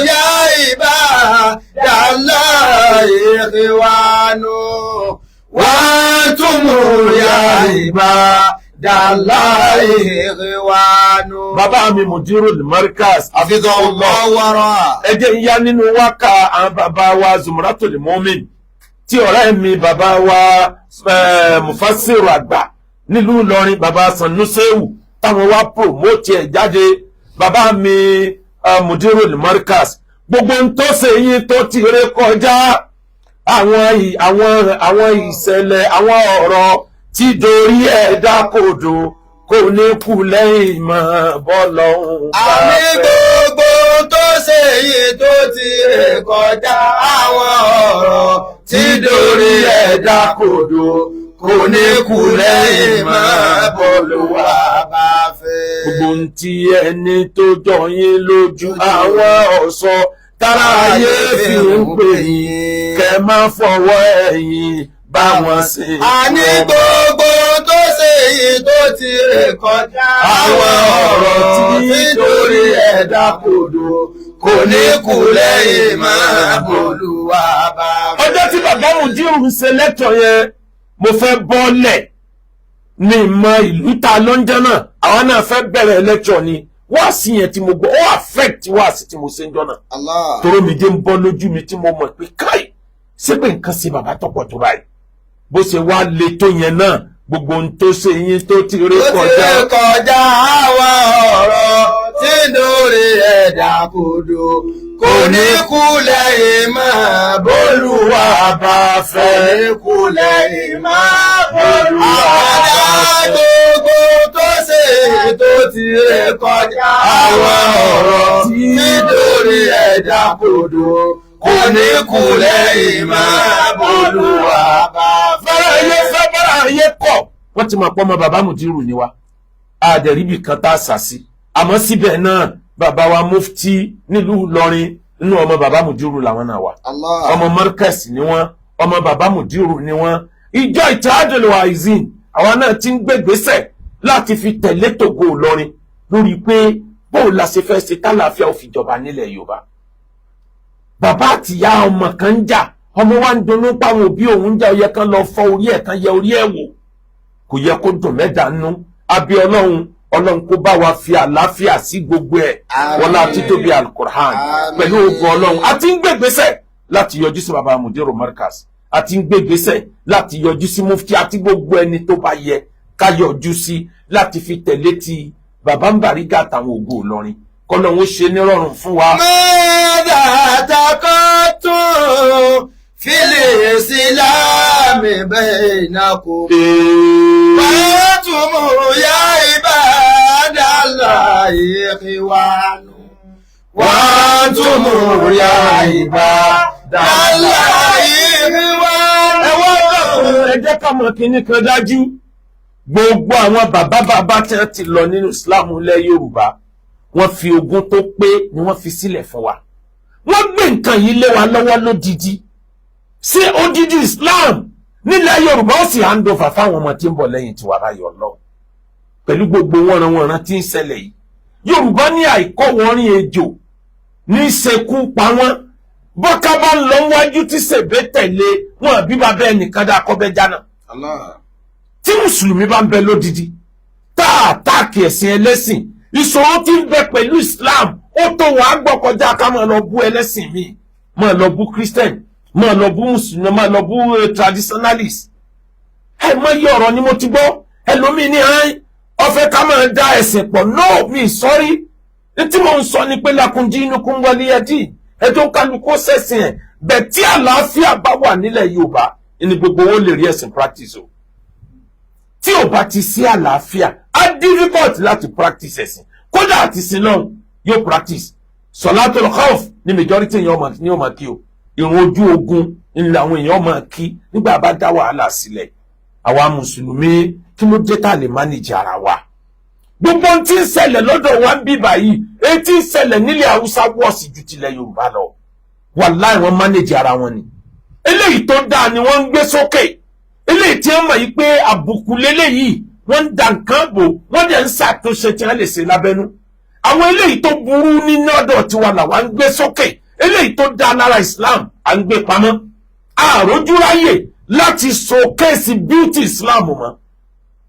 يا عباد الله إخوان وأنتم يا عباد الله إخوان. Bàbá mi Mudirul Markaz, حفظه الله ورعاه. Ẹ jẹ́ ń yá nínú wákà àwọn bàbá wa Zumratul Mumin. Tí ọ̀rẹ́ mi, bàbá wa Mufasiru àgbà nílùú Ìlọrin, bàbá Sanusewu, táwọn wá promote ẹ̀ jáde, bàbá mi Mudirul Markaz, gbogbo ń tó ṣe yín tó ti ré kọjá, àwọn ìṣẹ̀lẹ̀, àwọn ọ̀rọ̀ tí dorí ẹ̀dá kodò, kò ní kú lẹ́yìn mọ́ bọ́lọ́hún bá Àmì fẹ́. Gbogbo tó ṣe yìí tó ti ré kọjá, àwọn ọ̀rọ̀ tí dorí ẹ̀dá kodò, kò ní kú lẹ́yìn mọ́ bọ́lúwa bá fẹ́. Gbogbo ohun tí ẹni tó jọ yín lójú, àwọn ọ̀sọ́ tára ayé fi ń pè yín, kẹ má fọwọ́ ẹ̀yìn bá wọn ṣe. Àní gbogbo tó ṣe yìí tó ti ré kọjá, àwọn ọ̀rọ̀ tí dorí ẹ̀dá kodò, kò ní kú lẹ́yìn mọ́ bọ́lúwa bá fẹ́. Ọjọ́ tí bàbá Mùdírù ń ṣe lẹ́tọ̀ yẹn, mo fẹ́ bọ́ọ̀lẹ̀ ní ìmọ̀ ìlú ta ló ń jẹ́ náà. Àwọn náà fẹ́ bẹ̀rẹ̀ lẹ́tọ̀ ni. Wáàsí yẹn tí mo gbọ́, ó affect wáàsí tí mo ṣe ń jọ náà. Allah. Toró mi dé ń bọ́ lójú mi tí mo mọ̀ pé káì, ṣé pé nǹkan ṣe bàbá tọ̀pọ̀ tó báyìí? Bó ṣe wá le tó yẹn náà, gbogbo ohun tó ṣe yín tó ti ré Ó ti kọjá, ré kọjá, àwọn ọ̀rọ̀ tí lórí ẹ̀dá kodò, kò ní kú lẹ́yìn mọ́ Olúwa bá kò fẹ́. ní kú lẹ́yìn mọ́. Olúwa Àkàndá bá fẹ́. gbogbo tó ṣe tó ti ré kọjá, àwọn ọ̀rọ̀ tí lórí ẹ̀dá kodò, kò ní kú lẹ́yìn mọ́ Olúwa bá fẹ́. Bára ayé fẹ́, bára ayé kọ̀, wọ́n ti mọ̀ pọ́ ọmọ bàbá Mùdírù ni wa. Àdẹ̀ríbì kan tá a sà sí, àmọ́ síbẹ̀ náà, bàbá wa mufti nílùú Ìlọrin, nínú ọmọ bàbá Mùdírù làwọn náà wà. Allah. Ọmọ Markaz ni wọ́n, ọmọ bàbá Mùdírù ni wọ́n. Ìjọ Ittihadul Waizin, àwa náà ti ń gbégbésẹ̀ láti fi tẹ̀lé tògo Ìlọrin lórí pé bóun la ṣe fẹ́ ṣe tálàáfíà ó fi jọba nílẹ̀ Yorùbá. Bàbá àtìyá ọmọ kan ń jà, ọmọ wa ń dunnú páwọn òbí òun ń jà. Ó yẹ kán lọ fọ́ orí ẹ̀, kán yẹ orí ẹ̀ wò. Kò yẹ kó dùn mẹ́ta nú. Abí Ọlọ́run, Ọlọ́run kó bá wa fi àlàáfíà sí gbogbo ẹ̀. Àmín. Wọlá títóbi Alukur'an. Àmín. Pẹ̀lú ògo Ọlọ́run, a ti ń gbégbésẹ̀ láti yọjú sí baba Mudiru Markaz, a ti ń gbégbésẹ̀ láti yọjú sí mufti àti gbogbo ẹni tó bá yẹ ká yọjú sí láti fi tẹ̀lé ti baba ń Bàrígà àtàwọn ògo Ìlọrin. Kọ́lọ́run ó ṣe nírọ̀rùn fún wa. ماذا تقتل في الإسلام بينكم وأنتم يا عباد الله إخوان، وأنتم يا عباد الله إخوان. Ẹ wá dákun, ẹ jẹ́ ká mọ̀ kínní kan dájú: gbogbo àwọn bàbá bàbá tí wọ́n ti lọ nínú Islam ilẹ̀ Yorùbá, wọ́n fi ogún tó pé ni wọ́n fi sílẹ̀ fún wa. Wọ́n gbé nǹkan yìí lé wa lọ́wọ́ lódidi. Ṣé odidi Islam nílẹ̀ Yorùbá ó sì hand over fáwọn ọmọ tí ń bọ̀ lẹ́yìn tiwa báyọ̀ lọ? Pẹ̀lú gbogbo wọ́nranwọ̀nran tí ń ṣẹlẹ̀ yìí, Yorùbá ní àìkọ́ wọ́nrín ejò ní í ṣekú pa wọ́n. Bọ́ká bá ń lọ wájú tí sèbé tẹ̀lé wọn, àbí bàbá ẹnìkan dá kọ́bẹ́ jánà. Allah. Tí mùsùlùmí bá ń bẹ lódidi, tá a táàkì ẹ̀sìn ẹlẹ́sìn, ìṣòro tí ń bẹ pẹ̀lú Islam ó tó wàá gbọ́ kọjá ká máa lọ bú ẹlẹ́sìn míì, máa lọ bú Christian, máa lọ bú mùsùlùmí, máa lọ bú traditionalist. Ẹ mọ iye ọ̀rọ̀ ni mo ti gbọ́. Ẹlòmíì ní ẹ́ ọfẹ́ ká máa dá ẹ̀sìn pọ̀. No, mi sọ́rí. Tí mo ń sọ ni pé lakum dinukum waliya din. Ẹjọ́ kálukú ṣẹ̀sìn ẹ̀ bẹ̀. Tí àlàáfíà bá wà nílẹ̀ Yorùbá ní, gbogbo owó lè rí ẹ̀sìn practice o. Tí ò bá ti sí àlàáfíà, á difficult láti practice ẹ̀sìn. Kódà àti sin lọ́hùn yóò practice sọ̀látùl khawf ní majority èèyàn ní ọmọ kí o. Ìrun ojú ogun ní àwọn èèyàn máa kí nígbà bá dá wàhálà sílẹ̀. Àwa mùsùlùmí, kí ló dé tá a lè manage ara wa? Gbogbo ohun tí ń ṣẹlẹ̀ lọ́dọ̀ wa ń bí báyìí, èyí tí ń ṣẹlẹ̀ nílẹ̀ Haúsá wọ̀sì ju tilẹ̀ Yorùbá lọ. Wàláì, wọ́n manage ara wọn ni. Eléyìí tó dáa ni wọ́n ń gbé sókè. Eléyìí tí wọ́n mọ̀ yìí pé àbùkù léléyìí, wọ́n ń da nǹkan bò, wọ́n dẹ̀ ń ṣàtúnṣe tí wọ́n lè ṣe lábẹ́nú. Àwọn eléyìí tó burú nínú ọ̀dọ̀ tiwa làwa ń gbé sókè. Eléyìí tó dáa lára Islam, à ń gbé pamọ́. Àròjúráyè láti showcase beauty Islam mọ́.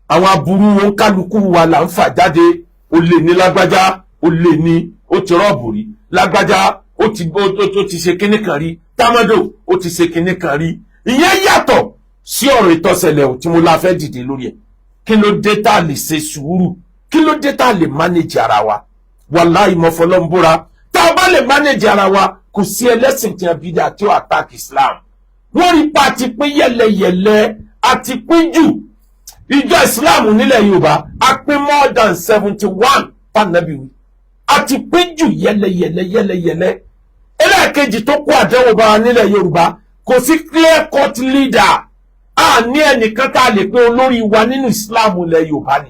Àwọn aburú wọn kálukú wa là ń fà jáde. Ó lè ní lágbájá, ó lè ní ó ti rob rí, lágbájá ó ti ṣe kinní kan rí, támádò ó ti ṣe kinní kan rí. Ìyẹn yàtọ̀ sí ọ̀rọ̀ ìtọ́sẹ̀lẹ̀ tí mo la fẹ́ dìde lórí ẹ̀. Kí ló dé tá a lè ṣe sùúrù? Kí ló dé tá a lè manage ara wa? Wàláhì, mo fọlọ́un búra, tá a bá lè manage ara wa, kò sí ẹlẹ́sìn tí a bí dáa tí ó attack Islam. Wọ́n rí pa àti pín yẹlẹyẹlẹ, àti pín jù. Ìjọ Islam nílẹ̀ Yorùbá, a pín more than 71 tànàbí wí, àti pín jù yẹlẹyẹlẹ yẹlẹyẹlẹ. Ẹlẹ́ẹ̀kejì tó kó àdánwò bá wa nílẹ̀ Yorùbá, kò sí clear cut leader. A ní ẹnìkan tá a lè pé olórí wa nínú Islam ilẹ̀ Yorùbá ni.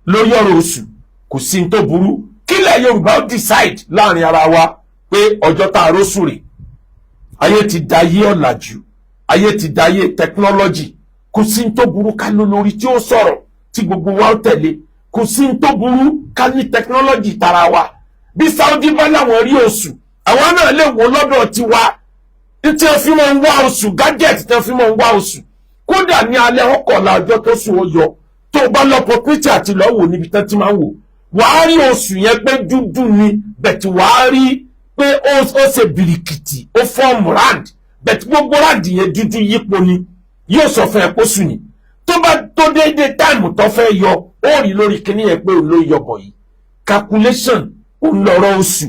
Lórí ọ̀rọ̀ oṣù, kò sí ní tó burú kílẹ̀ Yorùbá ó decide láàrin ara wa pé ọjọ́ tá a róṣù rè. Ayé ti dayé ọ̀làjú, ayé ti dayé technology. Kò sí ní tó burú ká ló lórí tí ó sọ̀rọ̀ tí gbogbo wa ó tẹ̀lé. Kò sí ní tó burú ká ní technology tara wa. Bí Saudi bá láwọn rí oṣù, àwọn náà lè wò lọ́dọ̀ tiwa tí wọ́n fi máa ń wá oṣù, gadget tí wọ́n fi máa ń wá oṣù. Kódà ní alẹ́ ọkọ̀ọ̀la ọjọ́ tó sùn ó yọ, tó o bá lọ́pọ̀ pítì àti lọ́wọ́ níbi tán ti máa ń wò, wàá rí oṣù yẹn pé dúdú ni, but wàá rí pé ó ṣe bìrìkìtì, ó form round, but gbogbo round yẹn dúdú yípo ni. Yóò sọ fún ẹ kó sùn ni. Tó bá tó déédéé time tó fẹ́ yọ, ó rí lórí kíní yẹn pé òun ló yọ bọ̀ yìí. Calculation òun lọ́rọ̀ oṣù,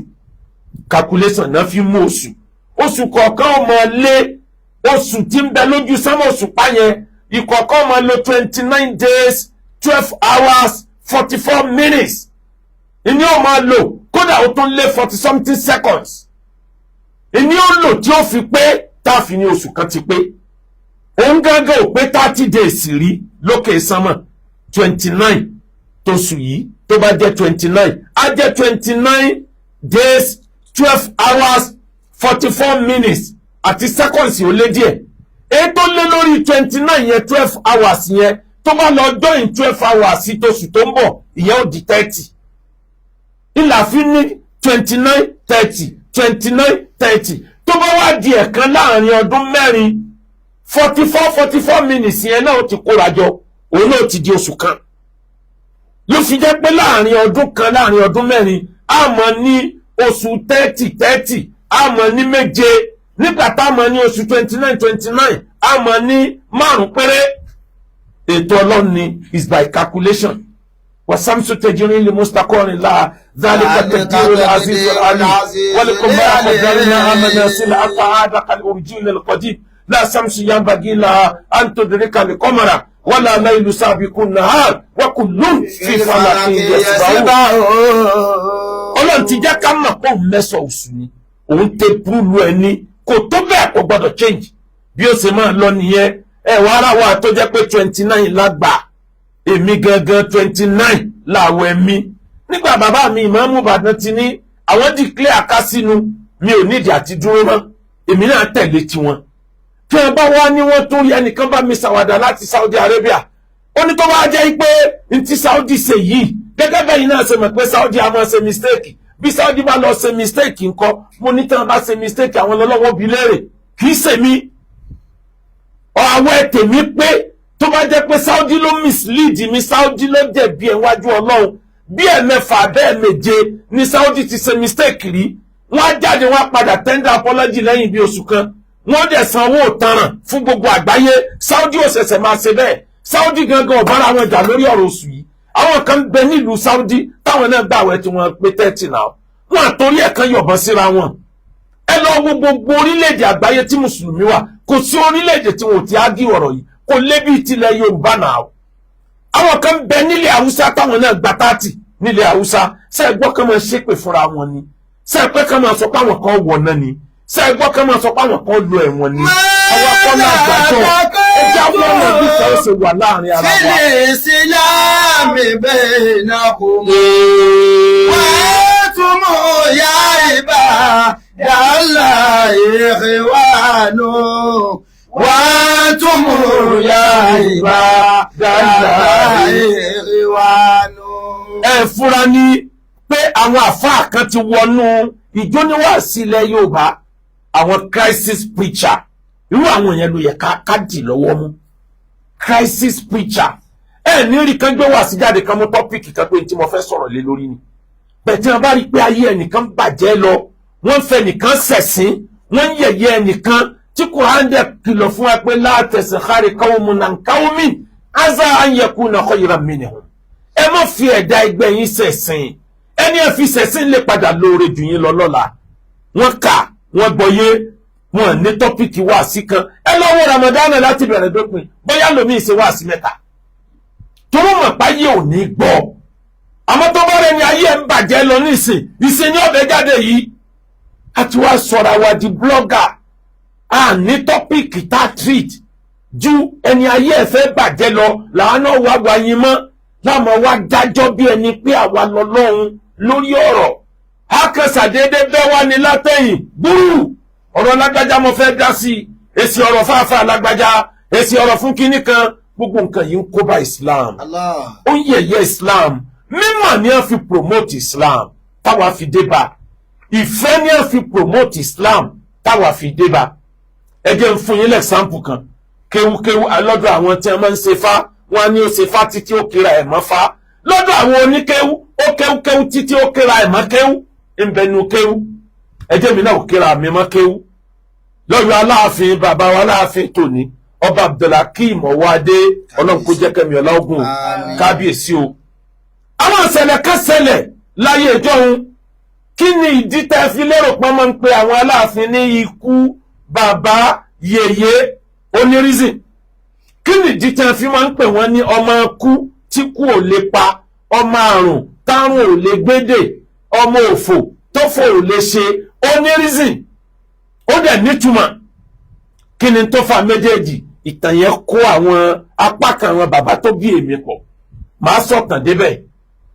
calculation náà fi mú oṣù. Oṣù kọ̀ọ̀kan ó máa lé oṣù tí ń bẹ lójú sánmọ̀ òṣùpá yẹn, ìkọ̀ọ̀kan máa lo 29 days 12 hours 44 minutes ìní ó máa lò. Kódà ó tún lé 40 something seconds ìní ó lò tí ó fi pé tá a fi ní oṣù kan ti pé. Òun gángan ò pé 30 days rí lókè sánmọ̀. 29 tóṣù yìí, tó bá jẹ́ 29, á jẹ́ 29 days 12 hours 44 minutes àti seconds ó lé díẹ̀. Èyí tó lé lórí 29 yẹn, 12 hours yẹn, tó bá lọ join 12 hours sí tóṣù tó ń bọ̀, ìyẹn ó di 30. Ìlà fi ní 29, 30, 29, 30. Tó bá wá di ẹ̀kan láàrin ọdún 4, 44 44 minutes yẹn náà ó ti kóra jọ, òun náà ti di oṣù kan. Ló fi jẹ́ pé láàrin ọdún kan, láàrin ọdún 4, a mọ̀ ní oṣù 30 30, a mọ̀ ní méje. Nígbà tá a mọ̀ ní oṣù 29 29, a mọ̀ ní márùn péré. Ètò Ọlọ́run ni, is by calculation. والشمس تجري لمستقر لها ذلك تقدير العزيز العليم والقمر قدرناه منازل حتى عاد كالعرجون القديم لا شمس ينبغي لها أن تدرك القمر ولا ليل سابق النهار وكل في فلك يسبحون. Ọlọ́run ti jẹ́ ká mọ̀ pé òun mẹ́sàn oṣù ni, òun tẹ púrúlù ẹni kò tó bẹ́ẹ̀, kò gbọ́dọ̀ change. Bí ó ṣe máa lọ nìyẹn. Ẹ wàá ara wa tó jẹ́ pé 29 lágbà, èmi gangan 29 làwọn ẹ̀mí. Nígbà bàbá mi Ìmáàmù Ìbàdàn ti ní àwọn declare ká sínú, mi ò nídìí àti dúró mọ́, èmi náà tẹ̀lé tiwọn. Tí wọ́n bá wá ní wọ́n tún rí ẹnìkan bá mi ṣàwàdà láti Saudi Arabia, ó ní tó bá jẹ́ pé n tí Saudi ṣe yìí, gẹ́gẹ́ bẹ́yìn náà ṣe mọ̀ pé Saudi a máa ṣe mistake, bí Saudi bá lọ ṣe mistake ńkọ́? Mo ní tí wọ́n bá ṣe mistake, àwọn ọlọ́wọ́ bi léèrè, kì í ṣèmi. Àwẹ̀ tèmi pé. Tó bá jẹ́ pé Saudi ló mislead mi, Saudi ló jẹ̀bi ẹ̀ wájú Ọlọ́run. Bí ẹ̀mẹ́fà bẹ́ẹ̀ méje ní Saudi ti ṣe mistake rí, wọ́n á jáde, wọ́n á padà tender apology lẹ́yìn bí oṣù kan, wọ́n dẹ̀ san owó òtanràn fún gbogbo àgbáyé. Saudi ò ṣẹ̀ṣẹ̀ máa ṣe bẹ́ẹ̀. Saudi gangan ò bára wọn jà lórí ọ̀rọ̀ oṣù yìí. Àwọn kan bẹ nílùú Saudi táwọn náà gbàwẹ̀ tí wọ́n pé 30 náà, wọ́n àtòrí ẹ̀ kan yọ̀bọ̀n síra wọn. Ẹ lọ wo gbogbo orílẹ̀-èdè àgbáyé tí mùsùlùmí wà, kò sí orílẹ̀-èdè tí wọn ò ti ágí ọ̀rọ̀ yìí, kò lé bí tilẹ̀ Yorùbá náà. Àwọn kan bẹ nílẹ̀ Haúsá táwọn náà gba 30 nílẹ̀ Haúsá. Ṣé ẹ gbọ́ kán máa ṣépè fúnra wọn ni? Ṣé ẹ pé kán máa sọ pé àwọn kan wọ̀ náà ni? Ṣé ẹ gbọ́ kán máa sọ pé àwọn kan lọ ẹ̀wọ̀n ni? Àwọn akọ́nà àgbàjọ, ẹ jẹ́ àwọn ọmọ bí kan ṣe wà láàrin ara wa. في الإسلام بينكم وأنتم يا عباد الله إخوان وأنتم يا عباد الله إخوان. Ẹ fúnra ní pé àwọn àfáà kan ti wọnú ìjóníwàásí ilẹ̀ Yorùbá, àwọn crisis preacher. Irú àwọn yẹn ló yẹ ká dì lọ́wọ́ mú. Crisis preacher, ẹ ní rí kan gbé wàásí jáde kan, mú topic kan pé tí mo fẹ́ sọ̀rọ̀ lé lórí ni bẹ́ẹ̀. Tí wọ́n bá rí pé ayé ẹnìkan bàjẹ́ lọ, wọ́n fẹ́ nìkan ṣẹ̀sín, wọ́n ń yẹ̀yẹ́ ẹnìkan. Tí Quran dẹ̀ kìlọ̀ fún wa pé la taskhar qawmun an qawmin asa an yakuna khayran minhum. Ẹ má fi ẹ̀dá ẹgbẹ́ yín ṣẹ̀sìn. Ẹni ẹ fi ṣẹ̀sìn lè padà lóore jù yín lọ lọ́la. Wọ́n kà, wọ́n gbọ́yé, wọ́n ní topic wáàsí kan. Ẹ lọ wo Ramadan láti bẹ̀rẹ̀ dópin, bóyá lomi ṣe wáàsí mẹ́ta. Toró mọ̀ páyé ò ní gbọ́. Àmọ́ tó bá rẹ̀ ni ayé ẹ̀ ń bàjẹ́ lọ nísìn, ìsìn ní ọ̀bẹ jáde yìí. A ti wá sọ̀rọ̀ àwa di blogger. A ní topic tá a treat ju ẹni ayé ẹ̀ fẹ́ bàjẹ́ lọ, làwọn náà wá wá yín mọ́, láwọn wá dájọ́ bí ẹni pé àwa lọ lọ́hùn lórí ọ̀rọ̀. A kan ṣàdédé bẹ́ wá ní látẹ̀yìn gbúrú ọ̀rọ̀ lágbájá mo fẹ́ dá sí i, èsì ọ̀rọ̀ fáfá lágbájá, èsì ọ̀rọ̀ fún kinní kan. Gbogbo nǹkan yìí ń kó bá Islam. Allah. Ó ń yẹ̀yẹ́ Islam. Mímọ̀ ni a fi promote Islam táwa fi dé bá. Ìfẹ́ ni a fi promote Islam táwa fi dé bá. Ẹ jẹ́ n fún yín l'example kan. Kéwúkéwú lọ́dọ̀ àwọn tí wọ́n máa ń ṣe fá, wọ́n á ní ó ṣe fá títí ó kíra ẹ̀ mọ́ fá. Lọ́dọ̀ àwọn oníkéwú, ó kéwúkéwú títí ó kíra ẹ̀ mọ́ kéwú. Ń bẹnu kéwú. Ẹ jẹ́ mi náà ó kíra mi mọ́ kéwú. Lọ́yọ̀ Aláàfin, bàbá wa Aláàfin tòní, Ọba Abdulhakeem Ọwọ́adé, Ọlọ́run kó jẹ́ kẹ́mi ọlá ogun. Àmín. Kábíyèsí o. Àwọn ìṣẹ̀lẹ̀ kan ṣẹlẹ̀ láyé ìjọ́un. Kí ni ìdí tẹ́ fi lérò pọ́n máa ń pe àwọn Aláàfin ní ikú bàbá yèyé onírísìn? Kí ni ìdí tẹ́ fi máa ń pè wọ́n ní ọmọ kú tí kú ò lè pa, ọmọ àrùn tárùn ò lè gbédè, ọmọ òfò tófò ò lè ṣe? Onírísìn, ó dẹ̀ nítumọ̀. Kí ni tó fa méjèèjì? Ìtàn yẹn kó àwọn apá kan àwọn bàbá tó bí èmi pọ̀, màá sọ̀tàn débẹ̀.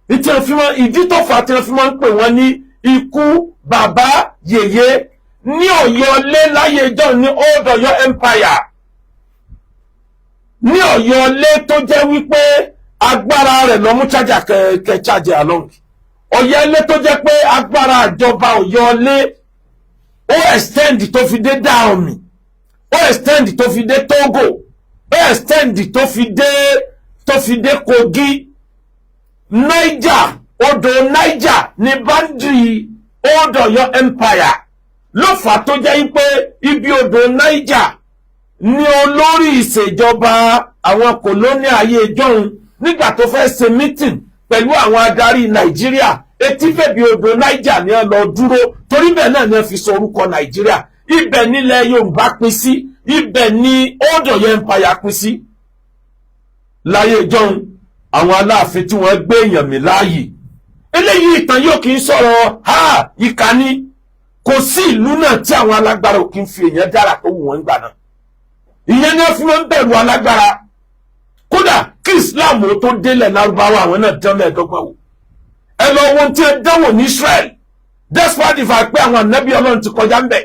Ìtí wọn fi máa, ìdí tó fà á tí wọn fi máa ń pè wọ́n ní ikú bàbá yèyé ní Ọ̀yọ́ lé láyé ìjọ ní Old Ọ̀yọ́ Empire, ní Ọ̀yọ́ lé tó jẹ́ wípé agbára rẹ̀ lọ mú chájà kẹ chájà along. Ọ̀yọ́ lé tó jẹ́ pé agbára ìjọba Ọ̀yọ́ lé ó extend tó fi dé Dahomey, ó extend tó fi dé Togo, ó extend tó fi dé Kogi. Niger, odò Niger ní boundary Old Ọ̀yọ́ Empire. Ló fà á tó jẹ́ pé ibi odò Niger ní olórí ìṣèjọba àwọn colonial ayé ìjọ́un, nígbà tó fẹ́ ṣe meeting pẹ̀lú àwọn adarí Nàìjíríà, etí bèbí odò Niger ni wọ́n lọ dúró. Torí bẹ́ẹ̀ náà ni wọ́n fi sọ orúkọ Nàìjíríà. Ibẹ̀ nílẹ̀ Yorùbá pín sí, ibẹ̀ ni Old Ọ̀yọ́ Empire pín sí láyé ìjọ́un. Àwọn Aláàfin tí wọ́n gbé èèyàn mi láàyè, eléyìí ìtàn yóò kì í sọ̀rọ̀ ha ìkànnì. Kò sí ìlú náà tí àwọn alágbára ò kí ń fi èèyàn dára tó wù wọ́n gbà náà. Ìyẹn ni wọ́n fi máa ń bẹ̀rù alágbára. Kódà kí Islam ó tó délẹ̀ Lárúbáwá, àwọn náà dán 25 wò. Ẹ lọ wo tí ẹ dánwò ní Israel, despite the fact pé àwọn ànábì Ọlọ́run ti kọjá ń bẹ̀,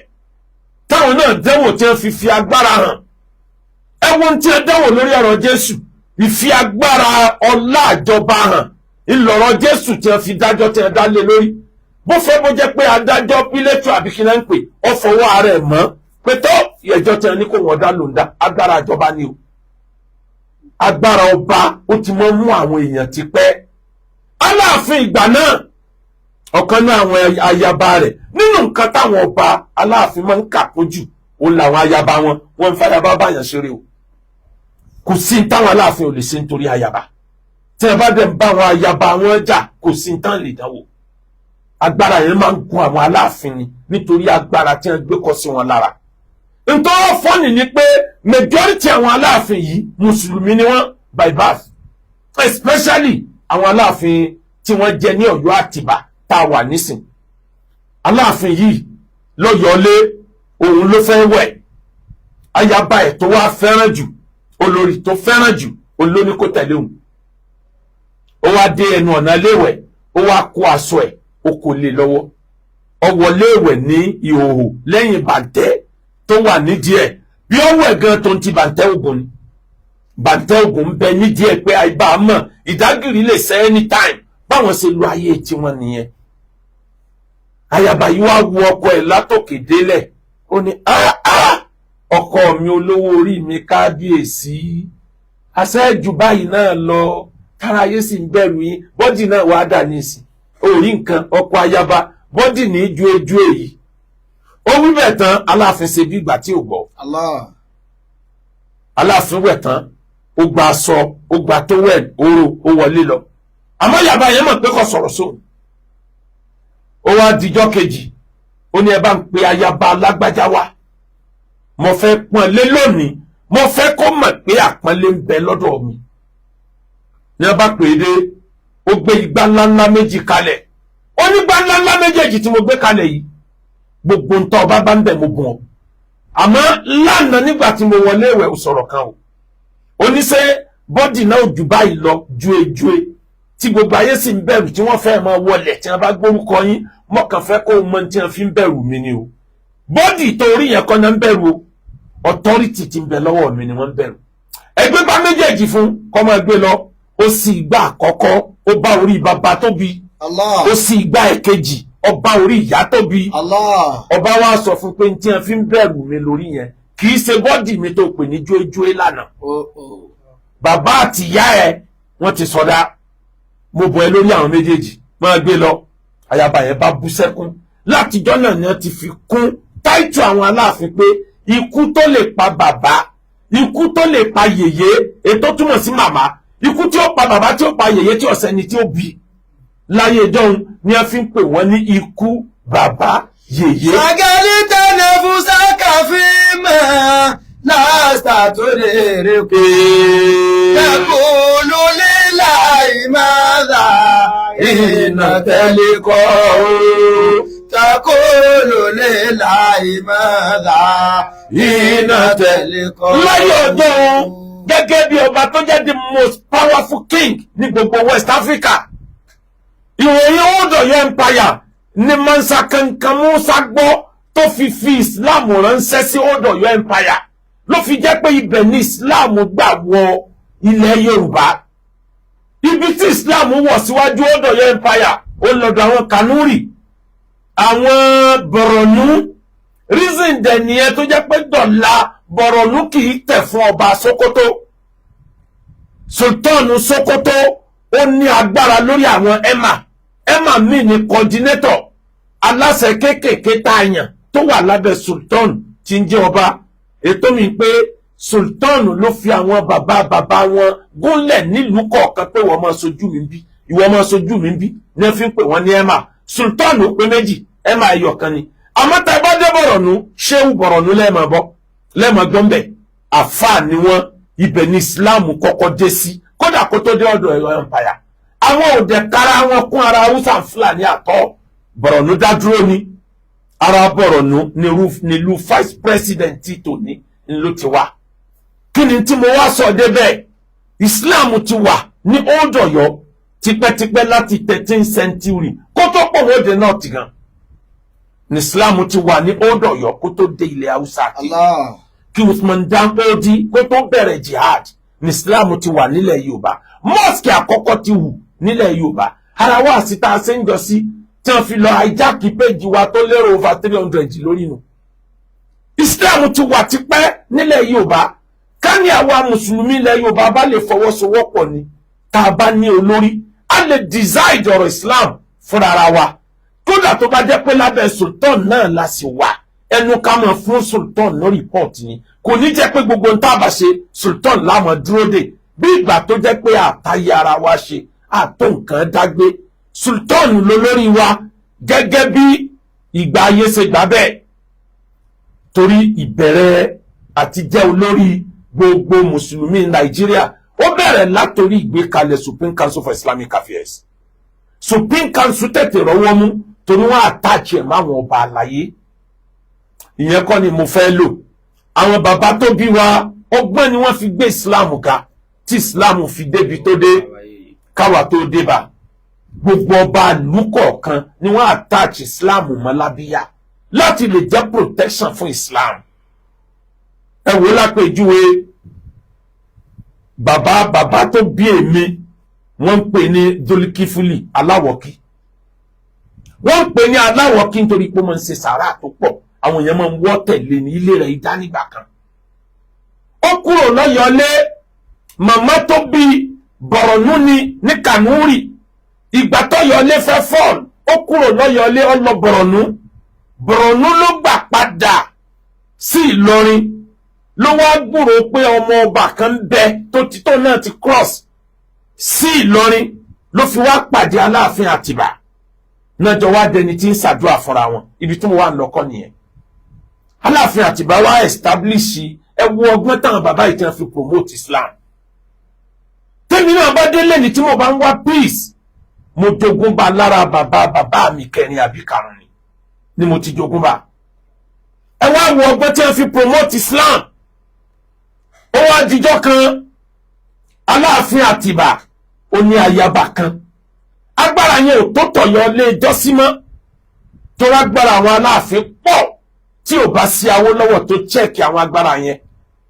táwọn náà dánwò tí wọ́n fi fi agbára hàn. Ẹ wo tí ẹ dánwò lórí ọ̀rọ̀ Jésù, ìfi agbára ọlá àjọba hàn ńlọrọ̀ Jésù tí wọ́n fi dájọ́ tí wọ́n dá lé lórí. Bó fẹ́ bó jẹ́ pé adájọ́ Pílẹ́tù àbí kí náà ń pè ọ fọwọ́ ara ẹ̀ mọ́ pé tó ẹjọ́ tí wọ́n ní kó wọ́n dá ló ń dá. Agbára àjọba ni o, agbára ọba ó ti mọ́ mú àwọn èèyàn ti pẹ́. Aláàfin ìgbà náà, ọ̀kan náà àwọn ayaba rẹ̀, nínú nǹkan táwọn ọba Aláàfin máa ń kà kójú òun làwọn ayaba wọn. Wọn ń fayaba báyàn ṣeré o. Kò sí ní táwọn Aláàfin ò lè ṣe nítorí ayaba. Tí ẹ bá dẹ̀ ń bá àwọn ayaba wọn jà, kò sí ní tán lè dánwò. Agbára yẹn máa ń gun àwọn Aláàfin ni, nítorí agbára tí wọ́n gbé kọ́ sí wọn lára. Nítorí funny ni pé majority àwọn Aláàfin yìí, mùsùlùmí ni wọ́n by birth, especially àwọn Aláàfin tí wọ́n jẹ ní Ọ̀yọ́ Àtìbà tá a wà nísìn. Aláàfin yìí lọ́yọ̀ọ́lé, òun ló fẹ́ wẹ̀. Ayaba ẹ̀ tó wá fẹ́ràn jù, olórí tó fẹ́ràn jù, òun ló ní kó tẹ̀lé òun. Ó wá dé ẹnu ọ̀nà léwẹ̀, ó wá kó aṣọ ẹ̀, ó kò lè lọ́wọ́, ó wọlé ìwẹ̀ ní ìhòhò lẹ́yìn bàǹtẹ́ tó wà nídìí ẹ̀. Bí ó wẹ̀ gan, tó ń ti bàǹtẹ́ ògùn ni, bàǹtẹ́ ògùn ń bẹ nídìí ẹ̀ pé àìbá mọ̀ ìdágìrì lè ṣe anytime. Báwọn ṣe lu ayé tiwọn nìyẹn. Ayaba yìí wá wo ọkọ ẹ̀ látòkè délẹ̀, ó ní, "Ah, ọkọ mi, olówó orí mi, kábíyèsí, àṣẹ́jù báyìí náà lọ, káráyé sì ń bẹ̀rù yín. Body náà wàá dà ní ìsìn orí nǹkan ọkọ ayaba, body ní ju ejú èyí." Ó wí bẹ́ẹ̀ tán, Aláàfin ṣe bí ìgbà tí ò gbọ́. Allah. Aláàfin wẹ̀ tán, ó gba aṣọ, ó gba towel oró, ó wọlé lọ. Àmọ́ yàrá yẹn mọ̀ pé kò sọ̀rọ̀ sóhun. Ó wá dijọ́ kejì, ó ní, "Ẹ bá ń pe ayaba alágbájá wá, mo fẹ́ pọ́n lé lónìí, mo fẹ́ kó mọ̀ pé àpọ́nlé ń bẹ lọ́dọ̀ mi." Ní wọ́n bá pè é dé, ó gbé igbá ńláńlá méjì kalẹ̀. Ó ní, "Igbá ńláńlá méjèèjì tí mo gbé kalẹ̀ yìí, gbogbo ń tọ́ ọba bá ń bẹ̀, mo bùn ọ́. Àmọ́ lánàá, nígbà tí mo wọlé ìwẹ̀, ò sọ̀rọ̀ kan o. Oníṣẹ́ body náà ò jù báyìí lọ, juejue, tí gbogbo ayé sì ń bẹ̀rù, tí wọ́n fẹ́ máa wọlẹ̀ tí wọ́n bá gbórúkọ yín. Mọ̀kàn fẹ́ kó o mọ tí wọ́n fi ń bẹ̀rù mi ni o. Body tó orí yẹn kọ́ náà ń bẹ̀rù o, authority tí ń bẹ lọ́wọ́ mi ni wọ́n ń bẹ̀rù." Ẹgbẹ́ bá méjèèjì fún kọ́ máa gbé lọ. Ó sì gbà àkọ́kọ́, ó bá orí bàbá tó bí. Allah. Ó sì gbà ẹ̀kejì, ó bá orí ìyá tó bí. Allah. Ọba wa sọ fún pé tí wọ́n fi ń bẹ̀rù mi lórí yẹn, kì í ṣe body mi tó pè ní jóéjóé lánàá. Oh, oh. Bàbá àti ìyá ẹ, wọ́n ti sọdá, mo bọ̀ ẹ́ lórí àwọn méjèèjì, máa gbé lọ. Ayaba yẹn bá bú sẹ́kún. Látijọ́ náà ni wọ́n ti fi kún title àwọn Aláàfin pé ikú tó lè pa bàbá, ikú tó lè pa yèyé, ètò túmọ̀ sí màmá, ikú tí ó pa bàbá, tí ó pa yèyé, tí ọ̀sẹ̀ ni tí ó bí láyé ìjọ́un ni wọ́n fi ń pè wọ́n ní ikú bàbá yèyé. شغلت نفسك فيما لست تدرك تقول لله ماذا حين تلقاه تقول لله ماذا حين تلقاه. Láyé ọjọ́ òun, gẹ́gẹ́ bí ọba tó jẹ́ the most powerful king ní gbogbo West Africa, ìròyìn Old Ọ̀yọ́ Empire ní Mansa Kankan Musa gbọ́ tó fi fi Islam ránṣẹ́ sí Old Ọ̀yọ́ Empire, ló fi jẹ́ pé ibẹ̀ ní Islam gbà wọ ilẹ̀ Yorùbá. Ibi tí Islam wọ̀ síwájú Old Ọ̀yọ́ Empire, ó lọ́dọ̀ àwọn Kanuri, àwọn Bọ̀rọ̀nú. Reason dẹ̀ nìyẹn tó jẹ́ pé dọ̀la, Bọ̀rọ̀nú kì í tẹ̀ fún ọba Sokoto. Sultan Sokoto, ó ní agbára lórí àwọn emir. Emir mi ní coordinator, aláṣẹ kéékèèké tá a yàn tó wà lábẹ́ sultan tí ń jẹ́ ọba. Ètò mi pé sultan ló fi àwọn bàbá bàbá wọn gúnlẹ̀ nílùú kọ̀ọ̀kan pé wọ́n máa sojú mi bí, ìwọ máa sojú mi bí, ní wọ́n fi ń pè wọ́n ní emir. Sultan ó pé méjì, emir ẹyọ kan ni. Àmọ́ tá a bá dé Bọ̀rọ̀nù, ṣéwù Bọ̀rọ̀nù lẹ́ẹ̀mọ̀ bọ́ lẹ́ẹ̀mọ̀ gbọ́nbẹ̀, àfáà ni wọ́n. Ibẹ̀ ní Islam kọ́kọ́ dé sí, kódà kó tó dé ọ̀dọ̀ Ọ̀yọ́ Empire. Àwọn òde kára wọn kún ara Haúsá, Fúlàní àtọ́. Bọ̀rọ̀nù dá dúró ni. Ara Bọ̀rọ̀nù nílùú vice president tí tòní ló ti wá. Kí ni tí mo wá sọ débẹ̀? Islam ti wà ní Old Ọ̀yọ́ tipẹ́tipẹ́, láti 13th century kó tó pọ̀ wọ́n dé náà ti gan ní Islam ti wà ní Old Ọ̀yọ́ kó tó dé ilẹ̀ Haúsá. Allah. Kí Usman Dan Fodi kó tó bẹ̀rẹ̀ jihad ní Islam ti wà nílẹ̀ Yorùbá. Mosque àkọ́kọ́ ti wù nílẹ̀ Yorùbá. Ara wa sí tá a ṣe ń jọ sí tí wọ́n fi lọ hijack page wa tó lérò over 300 lórí nu. Islam ti wà tipẹ́ nílẹ̀ Yorùbá. Ká ní àwa mùsùlùmí ilẹ̀ Yorùbá bá lè fọwọ́sowọ́pọ̀ ni, tá a bá ní olórí, a lè decide ọ̀rọ̀ Islam fúnra ara wa. Kódà tó bá jẹ́ pé lábẹ́ sultan náà la sì wà, ẹnu ká mọ̀ fún sultan ní report ni. Kò ní jẹ́ pé gbogbo ń tá a bá ṣe, sultan láwọn dúró dè, bí ìgbà tó jẹ́ pé àtàyè ara wa ṣe àtó nǹkan dágbé. Sultan lolórí wa gẹ́gẹ́ bí ìgbà ayé ṣe gbà bẹ́ẹ̀, torí ìbẹ̀rẹ̀ àti jẹ́ olórí gbogbo mùsùlùmí Nàìjíríà, ó bẹ̀rẹ̀ látòrí ìgbékalẹ̀ Supreme Council for Islamic Affairs. Supreme Council tètè rọ́wọ́ mú torí wọ́n attach ẹ̀ máwọn ọba àlàyé. Ìyẹn kọ́ ni mo fẹ́ lò. Àwọn bàbá tó bí wa, ọgbọ́n ni wọ́n fi gbé Islam ga, tí Islam fi débi tó dé káwa tó dé bá. Gbogbo ọba ìlú kọ̀ọ̀kan ni wọ́n attach Islam mọ́ lábíyá láti lè jẹ́ protection fún Islam. Ẹ wò lápèjúwe, bàbá bàbá tó bí èmi, wọ́n ń pè ní Dólikífúlì Aláwọ̀kí. Wọ́n ń pè ní Aláwọ̀kí nítorí pé ó máa ń ṣe sàárà tó pọ̀, àwọn èèyàn máa ń wọ́ tẹ̀lé ní ilé rẹ̀ ìdánìgbà kan. Ó kúrò lọ́yọ̀ọ́lé. Màmá tó bí, Bọ̀rọ̀nú ni, ní Kànúrì. Ìgbà tọ́yọ̀ọ́lé fẹ́ fall, ó kúrò lọ́yọ̀ọ́lé, ó lọ Bọ̀rọ̀nú. Bọ̀rọ̀nú ló gbà. padà sí Ìlọrin ló wá gbúròó pé ọmọ ọba kan ń bẹ tó ti tó náà ti cross sí Ìlọrin, ló fi wá pàdé Aláàfin Àtìbà náà, jọ wá dẹni tí ń ṣàdúrà fúnra wọn. Ibi tí mo wà ń lọkọ nìyẹn. Aláàfin Àtìbà wá establish. Ẹ wo ọgbọ́n táwọn bàbá yìí ti fi promote Islam. Tẹ́mi náà bá délé ní tí mo bá ń wá peace, mo jogún bá lára bàbá bàbá mi kẹrin àbí karùn ni mo ti jogún bá. Ẹ wá wo ọgbọ́n tí wọ́n fi promote Islam. Ó wá dijọ́ kan, Aláàfin Àtìbà ó ní ayaba kan. Agbára yẹn ò tó tọ̀yọ̀ lé jọ́sí mọ́, tó wá gbára àwọn Aláàfin pọ̀. Tí ò bá sí Awólọ́wọ̀ tó check àwọn agbára yẹn,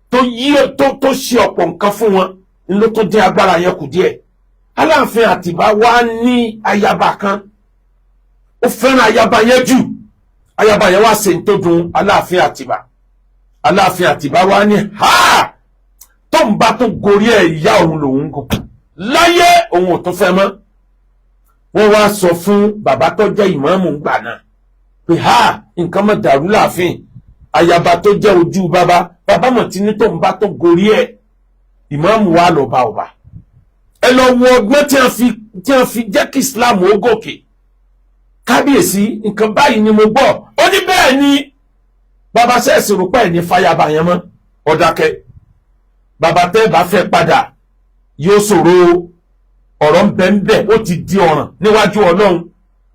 tó yí, tó ṣe ọ̀pọ̀ nǹkan fún wọn, ló tó dín agbára yẹn kù díẹ̀. Aláàfin Àtìbà wá ní ayaba kan, ó fẹ́ràn ayaba yẹn jù. Ayaba yẹn wá ṣe ń tó dùn Aláàfin Àtìbà. Aláàfin Àtìbà wá ní ha, tó ń bá tó gorí ẹ̀, ìyá òun lòun gùn láyé, òun ò tún fẹ́ mọ́. Wọ́n wá sọ fún bàbá tó jẹ́ ìmáàmù ńgbà náà pé ha, nǹkan mọ̀ dàrú láàfin. Ayaba tó jẹ́ ojú bàbá bàbá mọ̀ tí ní tó ń bá tó gorí ẹ̀. Ìmáàmù wa lọ bá ọba. Ẹ lọ wo ọgbọ́n tí wọ́n fi jẹ́ kí Islam ó gòkè. Kábíyèsí, nǹkan báyìí ni mo gbọ́. Ó ní bẹ́ẹ̀ ni. Bàbá sẹ́ẹ̀sì rò pé ẹ̀ ní fàyàbà yẹn mọ́. Ọ̀dàkẹ́ bàbá, tẹ́ bá fẹ́ padà yóò ṣòro. Ọ̀rọ̀ ń bẹ ń bẹ, ó ti di ọ̀ràn níwájú Ọlọ́run.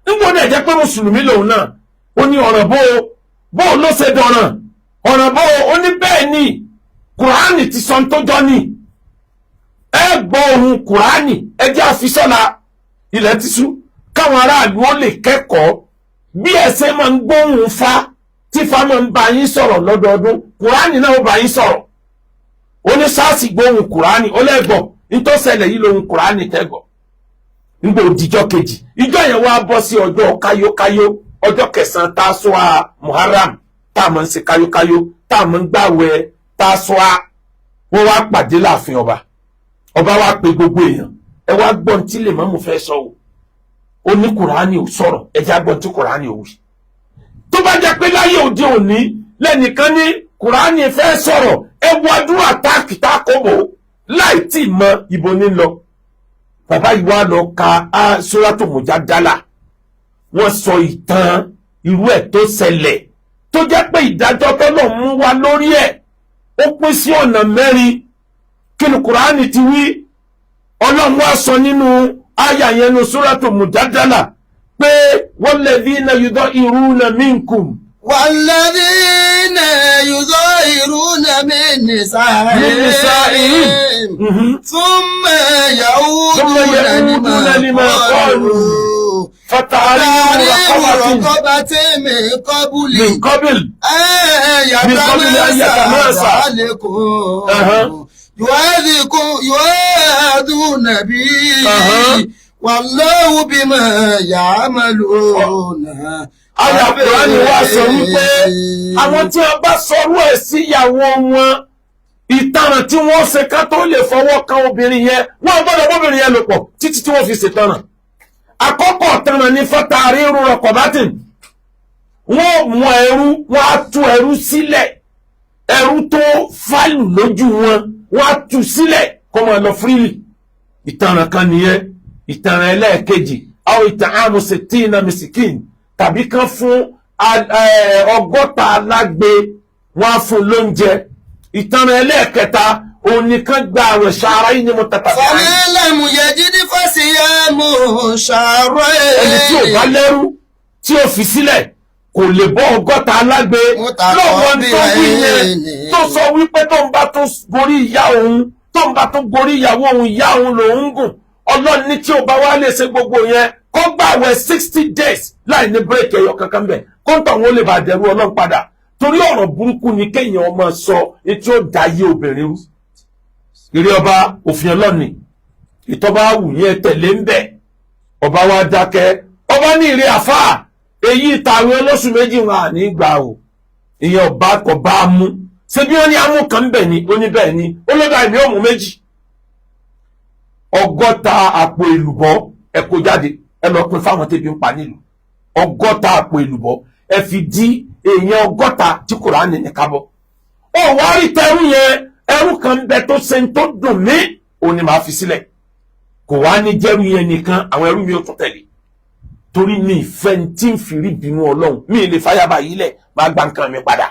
Nígbà náà jẹ́ pé mùsùlùmí lòun náà, ó ní ọ̀ràn bó bó ló ṣe dọ̀ràn, ọ̀ràn bó? Ó ní bẹ́ẹ̀ ni, Kùránì ti sọ tó jọ ní. Ẹ gbọ́ ohun Kùránì, ẹ jẹ́ àfisọ́la ilẹ̀ ti sú, káwọn aráàlú ó lè kẹ́kọ̀ọ́ bí ẹsẹ̀ máa ń gbóhùn fa, tí fa máa ń bá yín sọ̀rọ̀ lọ́dọọdún. Kùránì náà ó bá yín sọ̀rọ̀. Ó ní sáàsì gbóhùn Kùránì, ó lẹ́gbọ̀ nítòsẹ̀lẹ̀ yìí lóhùn Kùránì tẹ́gbọ̀. Nígbà òdìjọ́ kejì, ìjọ yẹn wá bọ́ sí ọjọ́ káyókáyó, ọjọ́ kẹsàn-án Tásúà Muharram, tá a máa ń ṣe káyókáyó, tá a máa ń gbàwẹ̀ Tásúà. Wọ́n wá pàdé láàfin ọba. Ọba wá pe gbogbo èèyàn, ẹ wá gbọ́n tí lè mọ́mú fẹ́ sọ o. Ó ní Kùránì ò sọ̀rọ̀, ẹ já gbọ́n tí Kùránì ò wí. Tó bá jẹ́ pé láyé òde òní lẹ́nìkan ní Kùránì fẹ́ sọ̀rọ̀, ẹ wo àdúrà táàkì tá a kó bò ó láì tí ì mọ ibo ní lọ. Bàbá yìí wá lọ ka Sóràtò Mùjádálà. Wọ́n sọ ìtàn irú ẹ̀ tó ṣẹlẹ̀, tó jẹ́ pé ìdájọ́ tọ́lọ̀ mú wá lórí ẹ̀, ó pín sí ọ̀nà mẹ́rin. Kí ni Kùránì ti wí? Ọlọ́run wá sọ nínú àyà yẹn ní Sóràtò Mùjádálà pé walladhina yudahiruna minkum. والذين يظاهرون من نسائهم من نسائهم. ثم ثم يعودون يعودون لما لما قالوا قالوا فتحرير تحرير رقبة رقبة من قبل من قبل أن من قبل أن يتماسا. ذلكم أها. يؤذون به أها. والله بما يعملون Àyà Kùránì wá sọ wípé àwọn tí wọn bá sọrú ẹ̀ síyàwó wọn, ìtanràn tí wọ́n ṣe ká tó lè fọwọ́ kan obìnrin yẹn, wọ́n gbọ́dọ̀ bóbìnrin yẹn lò pọ̀ títí tí wọ́n fi ṣètanràn. Àkọ́kọ́ ìtanràn ní فتحرير رقبة. Wọ́n mú ẹrú, wọ́n á tú ẹrú sílẹ̀. Ẹrú tó fálù lójú wọn, wọ́n á tú sílẹ̀ kó máa lọ freely. Ìtanràn kan nìyẹn. Ìtanràn ẹlẹ́ẹ̀kejì, أو إطعام ستين مسكين, tàbí kán fún 60 alágbe, wọ́n á fún lóúnjẹ. Ìtanràn ẹlẹ́ẹ̀kẹta, òun nìkan gba àwẹ̀ شهرين متتابعين. فمن لم يجد فصيام شهرين Ẹni tí ò bá lẹ́rú tí ò fi sílẹ̀, kò lè bọ́ 60 alágbe. Lọ́wọ́ tó wí yẹn, tó sọ wípé tó ń bá tó gorí ìyá òun, tó ń bá tó gorí ìyàwó òun, ìyá òun lòún gùn, Ọlọ́run ní tí ò bá wá lè ṣe gbogbo yẹn, kó gbààwẹ̀ 60 days láì ní break ẹyọ kankan bẹ̀, kó ń tọ̀ wọ́n lè bá dẹ̀rú Ọlọ́run padà. Torí ọ̀rọ̀ burúkú ni kéèyàn ọmọ sọ ní tí ó da ayé obìnrin rú. Ìrí ọba, òfin Ọlọ́ọ̀ni ìtọ́ba wù yẹn tẹ̀lé ń bẹ̀. Ọba wa dákẹ́. Ọba ní ìrí àfáà, èyí ìtàwé olóṣù méjì wọn à ní gbà o, ìyẹn ọba kò bá a mú. Ṣé bí wọ́n ní amú kan bẹ̀ ni? Ó ní bẹ́ẹ̀ ni. Ó lọ́dà, èmi ò mú méjì. 60 àpò èlùbọ́, ẹ kó jáde, ẹ lọ pín fáwọn tẹ́bi ń pa nílùú. 60 àpò èlùbọ́. Ẹ fi di èèyàn 60 tí Kùránì ní kábọ̀. Ó wá rí tẹrú yẹn, ẹrú kan ń bẹ tó ṣe ń tó dùn mí, òun ni màá fi sílẹ̀. Kò wá ní jẹ́rú yẹn nìkan, àwọn ẹrú mi ò tún tẹ̀lé, torí mi ìfẹ́ tí ń fi rí bínú Ọlọ́run. Mi lè fàyàbà yìí lẹ̀, máa gba nǹkan mi padà.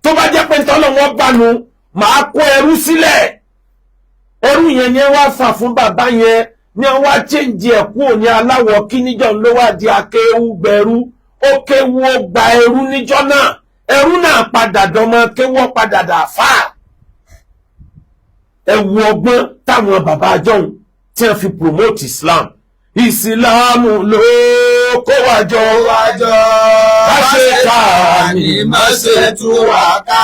Tó bá jẹ́ pé ń tọ́lọ́ wọn bá nu, màá kó ẹrú sílẹ̀. Ẹrú yẹn ni ẹ wá fà fún bàbá yẹn, ni ẹ wá change ẹ̀ kúrò ní aláwọ̀ kí níjọ́ ló wá di akéwú gbẹrú. Ó kéwú, ó gba ẹrú níjọ́ náà. Ẹrú náà padà dọmọ kéwú, ó padà dà fà. Ẹ wo ọgbọ́n táwọn bàbá àjọhùn tí wọ́n fi promote Islam. Ìsìláàmù ló kó wa jọ. Wájọ. Má ṣe ká ní má ṣe tú wa ká.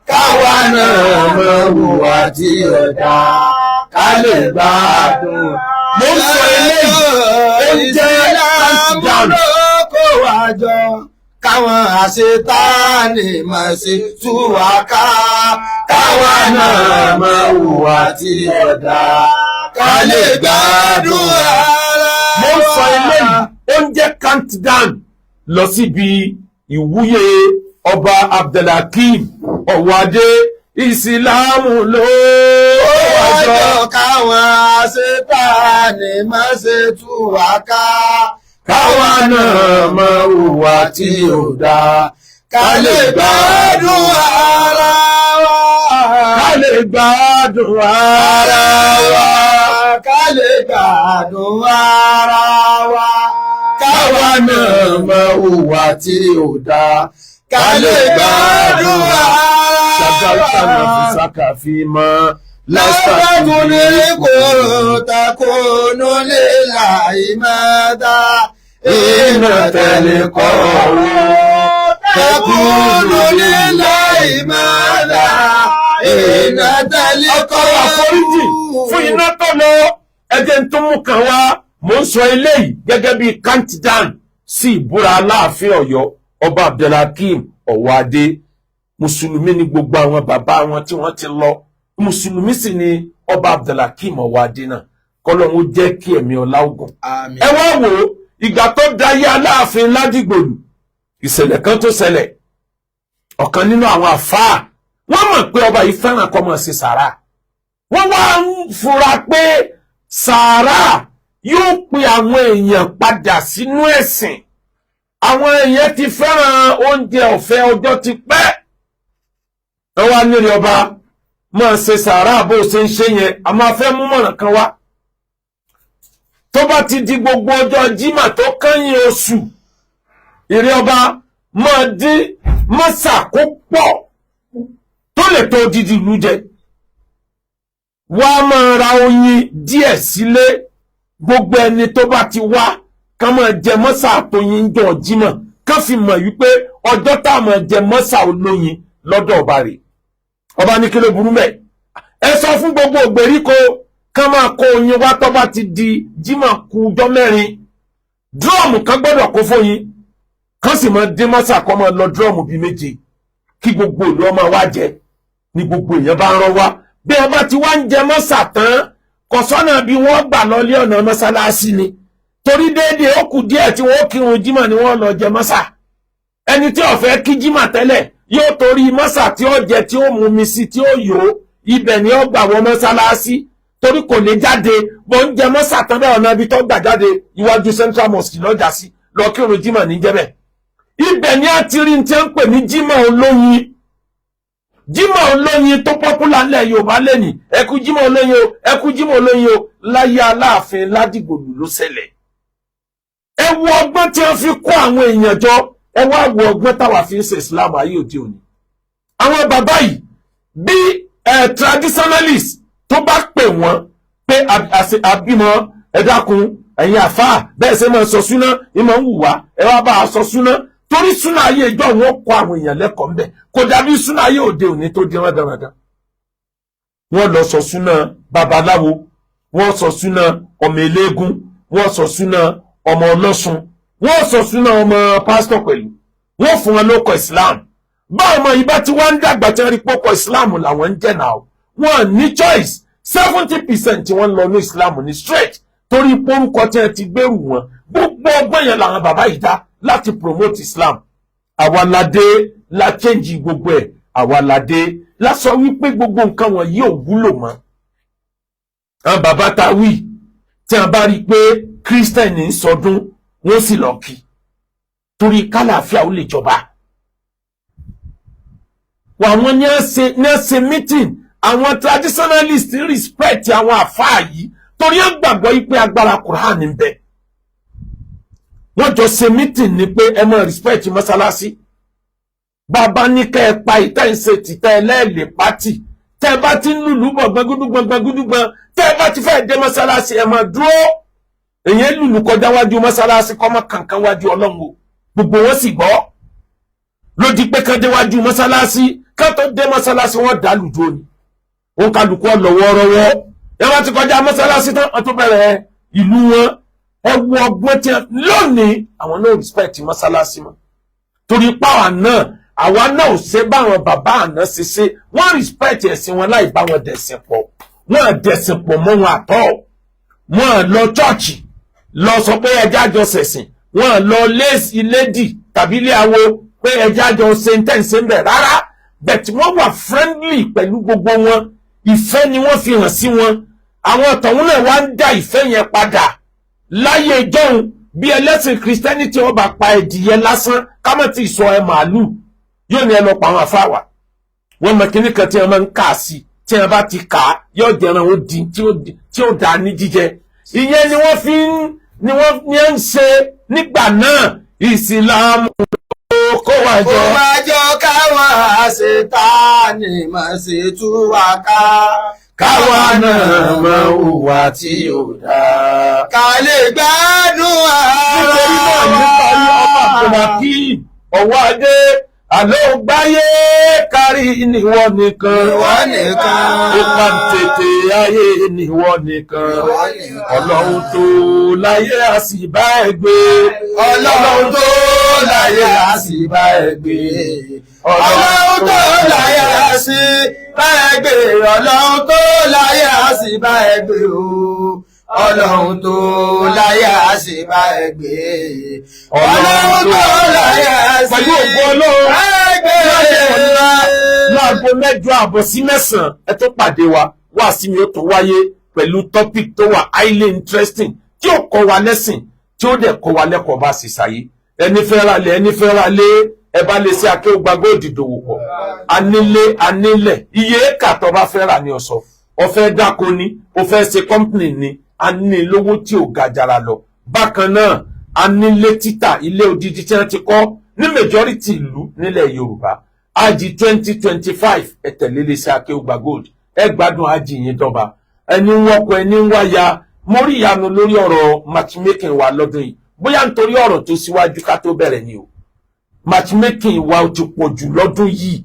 Káwa náà mọ hùwà tí ó dá. Ká lè gbádùn. Mo ń sọ eléyìí, ó ń jẹ́ Ìsìláàmù countdown. ló kó wa jọ. Káwọn àṣetáàní má ṣe tú wa ká. Káwa náà mọ hùwà tí ó dá. Ká lè gbádùn ara Mo ń sọ wa. eléyìí, ó ń jẹ́ countdown lọ síbi ìwúyè Ọba Abdulhakeem Ọ̀wádé. Ìsìláàmù ló kó wa jọ. Ọjọ́ káwọn àṣetáàní má ṣe tú wa ká. Káwa náà mọ hùwà tí ò dáa. Ká lè gbádùn ara wa. Ká lè gbádùn ara wa. Ká lè gbádùn ara wa. Káwa náà mọ hùwà tí ò dáa. Ká lè gbádùn ara wa. شغلت نفسك فيما لست تدرك تكون لله ماذا حين تلقاه. تكون لله ماذا حين Ọkọ̀ àforíjì fún iná tó lọ, ẹjẹ́ tó mú kan wá. Mò ń sọ eléyìí gẹ́gẹ́ bí countdown sí ìbúra Aláàfin Ọ̀yọ́, Ọba Abdulhakeem Ọ̀wádé. Mùsùlùmí ni gbogbo àwọn bàbá wọn tí wọ́n ti lọ, mùsùlùmí sì ni Ọba Abdulhakeem Ọ̀wádé náà. Kọ́lọ́hún jẹ́ kí ẹ̀mí ọlá ogun. Àmín. Ẹ wá wò ó, ìgbà tó dayé Aláàfin Ládìgbòlù, ìṣẹ̀lẹ̀ kan tó ṣẹlẹ̀. Ọ̀kan nínú àwọn àfáà, wọ́n mọ̀ pé ọba yìí fẹ́ràn kó máa ṣe sàrà. Wọ́n wá ń fura pé sàrà yóò pe àwọn èèyàn padà sínú ẹ̀sìn. Àwọn èèyàn ti fẹ́ràn oúnjẹ ọ̀fẹ́, ọjọ́ ti pẹ́. Ẹ wá nílé ọba, máa ṣe sàrà bó ṣe ń ṣe yẹn, a máa fẹ́ mú mọ̀ràn kan wá. Tó bá ti di gbogbo ọjọ́ Jímà tó kẹ́yìn oṣù, ìrẹ́ ọba, máa dín mọ́sà kó pọ̀ tó lè tó odidi ìlú jẹ, wá máa ra oyin díẹ̀ sílé. Gbogbo ẹni tó bá ti wá, ká máa jẹ mọ́sà àtọyin jọ Jímọ̀, ká fi mọ̀ wípé ọjọ́ tá a máa jẹ mọ́sà olóyin lọ́dọ̀ ọba rẹ̀. Ọba ní kí ló burú mẹ́? Ẹ sọ fún gbogbo ìgbèríko ká máa kó oyin wá. Tó bá ti di Jímọ̀ kù ọjọ́ 4, drum kan gbọ́dọ̀ kó fóyin, kán sì máa dín mọ́sà, kó máa lọ drum bíi 7, kí gbogbo ìlú ọmọ wa jẹ. Ní gbogbo èèyàn bá ń rọ wá. Bí ẹ bá ti wá ń jẹ mọ́sà tán, kò sọ́nà bí wọ́n gbà lọlé, ọ̀nà mọ́sálásí ni, torí déédéé ó kù díẹ̀ tí wọ́n kírun jímọ̀ ni wọ́n lọ jẹ mọ́sà. Ẹni tí ó fẹ́ kí jímọ̀ tẹ́lẹ̀ yóò torí mọ́sà tí ó jẹ, tí ó mú mi sí, tí ó yó, ibẹ̀ ni ó gbà wọ mọ́sálásí, torí kò lè jáde bó ń jẹ mọ́sà tán bẹ́ẹ̀. Ọ̀nà ibi tó gbà jáde, iwájú Central Mosque lọ́jà sí lọ kírun jímọ̀ ní jẹ́bẹ̀. Ibẹ̀ ni a ti rí ní tí wọ́n ń pè ní jímọ̀ olóyin. Jímọ̀ olóyin tó popular ńlẹ̀ Yorùbá lẹ́nìí, ẹkú jímọ̀ olóyin o, ẹkú jímọ̀ olóyin o, láyé Aláàfin Ládìgbòlù ló ṣẹlẹ̀. Ẹ wo ọgbọ́n tí wọ́n fi kó àwọn èèyàn jọ. Ẹ wá wo ọgbọ́n táwa fi ń ṣe Islam ayé òde òní. Àwọn bàbá yìí, bí traditionalist tó bá pè wọ́n pé àbímọ, ẹ dákun, ẹ̀yin àfáà, bẹ́ẹ̀ ṣe máa sọ súná ìmọ̀ ń wù wá, ẹ wá bá a sọ súná, torí súná ayé ìjọ wọn kọ́ àwọn èèyàn lẹ́kọ̀ọ́ ńbẹ̀, kò dàbí súná ayé òde òní tó di rándanrandan. Wọ́n lọ sọ súná babaláwo, wọ́n sọ súná ọmọ eléégún, wọ́n sọ súná ọmọ ọlọ́sùn, wọ́n sọ súná ọmọ pásítọ̀ pẹ̀lú. Wọ́n fún wọn lóko Islam. Báwọn ọmọ yìí bá ti wá ń dàgbà, tí wọ́n rí pókọ Islam làwọn ń jẹ́ náà, wọ́n ní choice. 70% tí wọ́n ń lọ ní Islam ní straight, torí pórúkọ tí wọ́n ti gbèrú wọn. Gbogbo ọgbọ́n yẹn làwọn bàbá yìí dá láti promote Islam. Àwa la dé la change gbogbo ẹ̀. Àwa la dé la sọ wípé gbogbo nǹkan wọ̀nyí ò wúlò mọ́. Àwọn bàbá ta wí, tí a bá rí i pé Christian ń sọdún, wọ́n sì lọ kí torí kálàáfíà ó lè jọba. Àwọn ní a ṣe meeting, àwọn traditionalists respect àwọn àfáà yìí torí ẹ gbàgbọ́ yìí pé agbára Quran ń bẹ. Wọ́n jọ ṣe meeting ni pé ẹ máa respect mọ́sálásí. Bàbá ní kẹ́ ẹ pa ìtẹ́ ń ṣe tìtẹ́ ẹlẹ́ẹ̀lẹ́ pátì, tẹ́ ẹ bá ti ń lùlù bọ̀ gbọ́ngúdúgbọ́n gbọ́ngúdúgbọ́n, tẹ́ ẹ bá ti fẹ́ dé mọ́sálásí, ẹ máa dúró. Èyí lùlù kọjá wájú mọ́sálásí kọ́mọ kankan wájú Ọlọ́run o. Gbogbo wọn sì gbọ́ lódì pé kán déwájú mọ́sálásí, kán tó dé mọ́sálásí, wọ́n dá lùdúró ni. Òun kálukú ọlọ́wọ́rọ́wọ́ ẹ wọ́n ti kọjá mọ́sálásí tán, wọ́n tó bẹ̀rẹ̀ ìlú wọn. Ẹ wo ọgbọ́n tí lónìí, àwọn náà respect mọ́sálásí mọ́ torí páwa náà, àwa náà ò ṣe báwọn bàbá àná ṣe ṣe. Wọ́n respect ẹ̀sìn wọn láì bá wọn dẹ̀sìn pọ̀. Wọ́n dẹ̀sìn pọ̀ mọ́ wọn àtọ́. Wọ́n lọ chọ́ọ̀chì lọ sọ pé ẹjẹ́ àjọ ṣẹ̀sìn. Wọ́n lọ ilédì tàbí ilé awo pé ẹjẹ́ àjọ ṣe ń tẹ̀sí ń bẹ̀ rárá. But wọ́n wà friendly pẹ̀lú gbogbo wọn. Ìfẹ́ ni wọ́n fi hàn sí wọn. Àwọn tọ̀hún náà wá ń dá ìfẹ́ yẹn padà. Láyé ìjọ́un, bí ẹlẹ́sìn Christianity wọ́n bá pa ẹ̀dìyẹ lásán, ká má ti sọ ẹ màálù, yóò ní ẹ lọ pa àwọn àfáwà. Wọ́n mọ kíní kan tí wọ́n máa ń kà sí. Tí wọ́n bá ti kà á, yóò jẹran ó di tí ó dà ní jíjẹ. Ìyẹn ni wọ́n fi ń ni wọ́n ní ń ṣe nígbà náà. Ìsìlámù kó wá jọ. Kó wá jọ káwọn àṣetánì máa ṣe tú wa ká. Káwa náà máa hùwà tí ò dáa. Ká lè gbádùn ara Nítorí náà, níparí, ọba Abdulhakeem ọwọ́ adé àlọ́ gbáyé kárí níwọ nìkan. Ìwọ nìkan. Ó pa tètè ayé níwọ nìkan. Ìwọ nìkan. Ọlọ́run tó láyé àsìbá ẹ gbé. Ọlọ́run tó láyé àsìbá ẹ gbé. Ọlọ́run tó láyé àsìbá ẹ gbé. Ọlọ́run tó láyé àsìbá ẹ gbé o. Ọlọ́run tó láyé àsìbá ẹ gbé. Ọlọ́run tó láyé àsìbá Pẹ̀lú ògo Ọlọ́run, ẹ gbé. Láago 8:30 sí 9, ẹ tó pàdé wa. Wá sí mi, ó tó wáyé pẹ̀lú topic tó wà highly interesting, tí ó kọ́ wa lẹ́sìn, tí ó dẹ̀ kọ́ wa lẹ́kọ̀ọ́ bá sì ṣàyé. Ẹni fẹ́ ra lé, ẹni fẹ́ ra lé, ẹ bá lè ṣe Akéwùgbà Gold dòwò pọ̀. Anílé, anílẹ̀, iye éka tó bá fẹ́ rà ní ọ̀sọ̀. Ó fẹ́ dáko ni, ó fẹ́ ṣe company ni, a ní lówó tí ò ga jara lọ. Bákan náà, a nílé títà, ilé odidi tí wọ́n ti kọ́ ní majority ìlú nílẹ̀ Yorùbá. Ájì 2025, ẹ tẹ̀lé iléeṣẹ́ Akéwùgbà Gold, ẹ gbádùn ájì yín dọ́ba. Ẹni ń wọ́kọ, ẹni ń wáya, mo rí ìyanu lórí ọ̀rọ̀ matchmaking wa lọ́dún yìí. Bóyá nítorí ọ̀rọ̀ tó síwájú ká tó bẹ̀rẹ̀ ni o. Matchmaking wa ó ti pọ̀ jù lọ́dún yìí.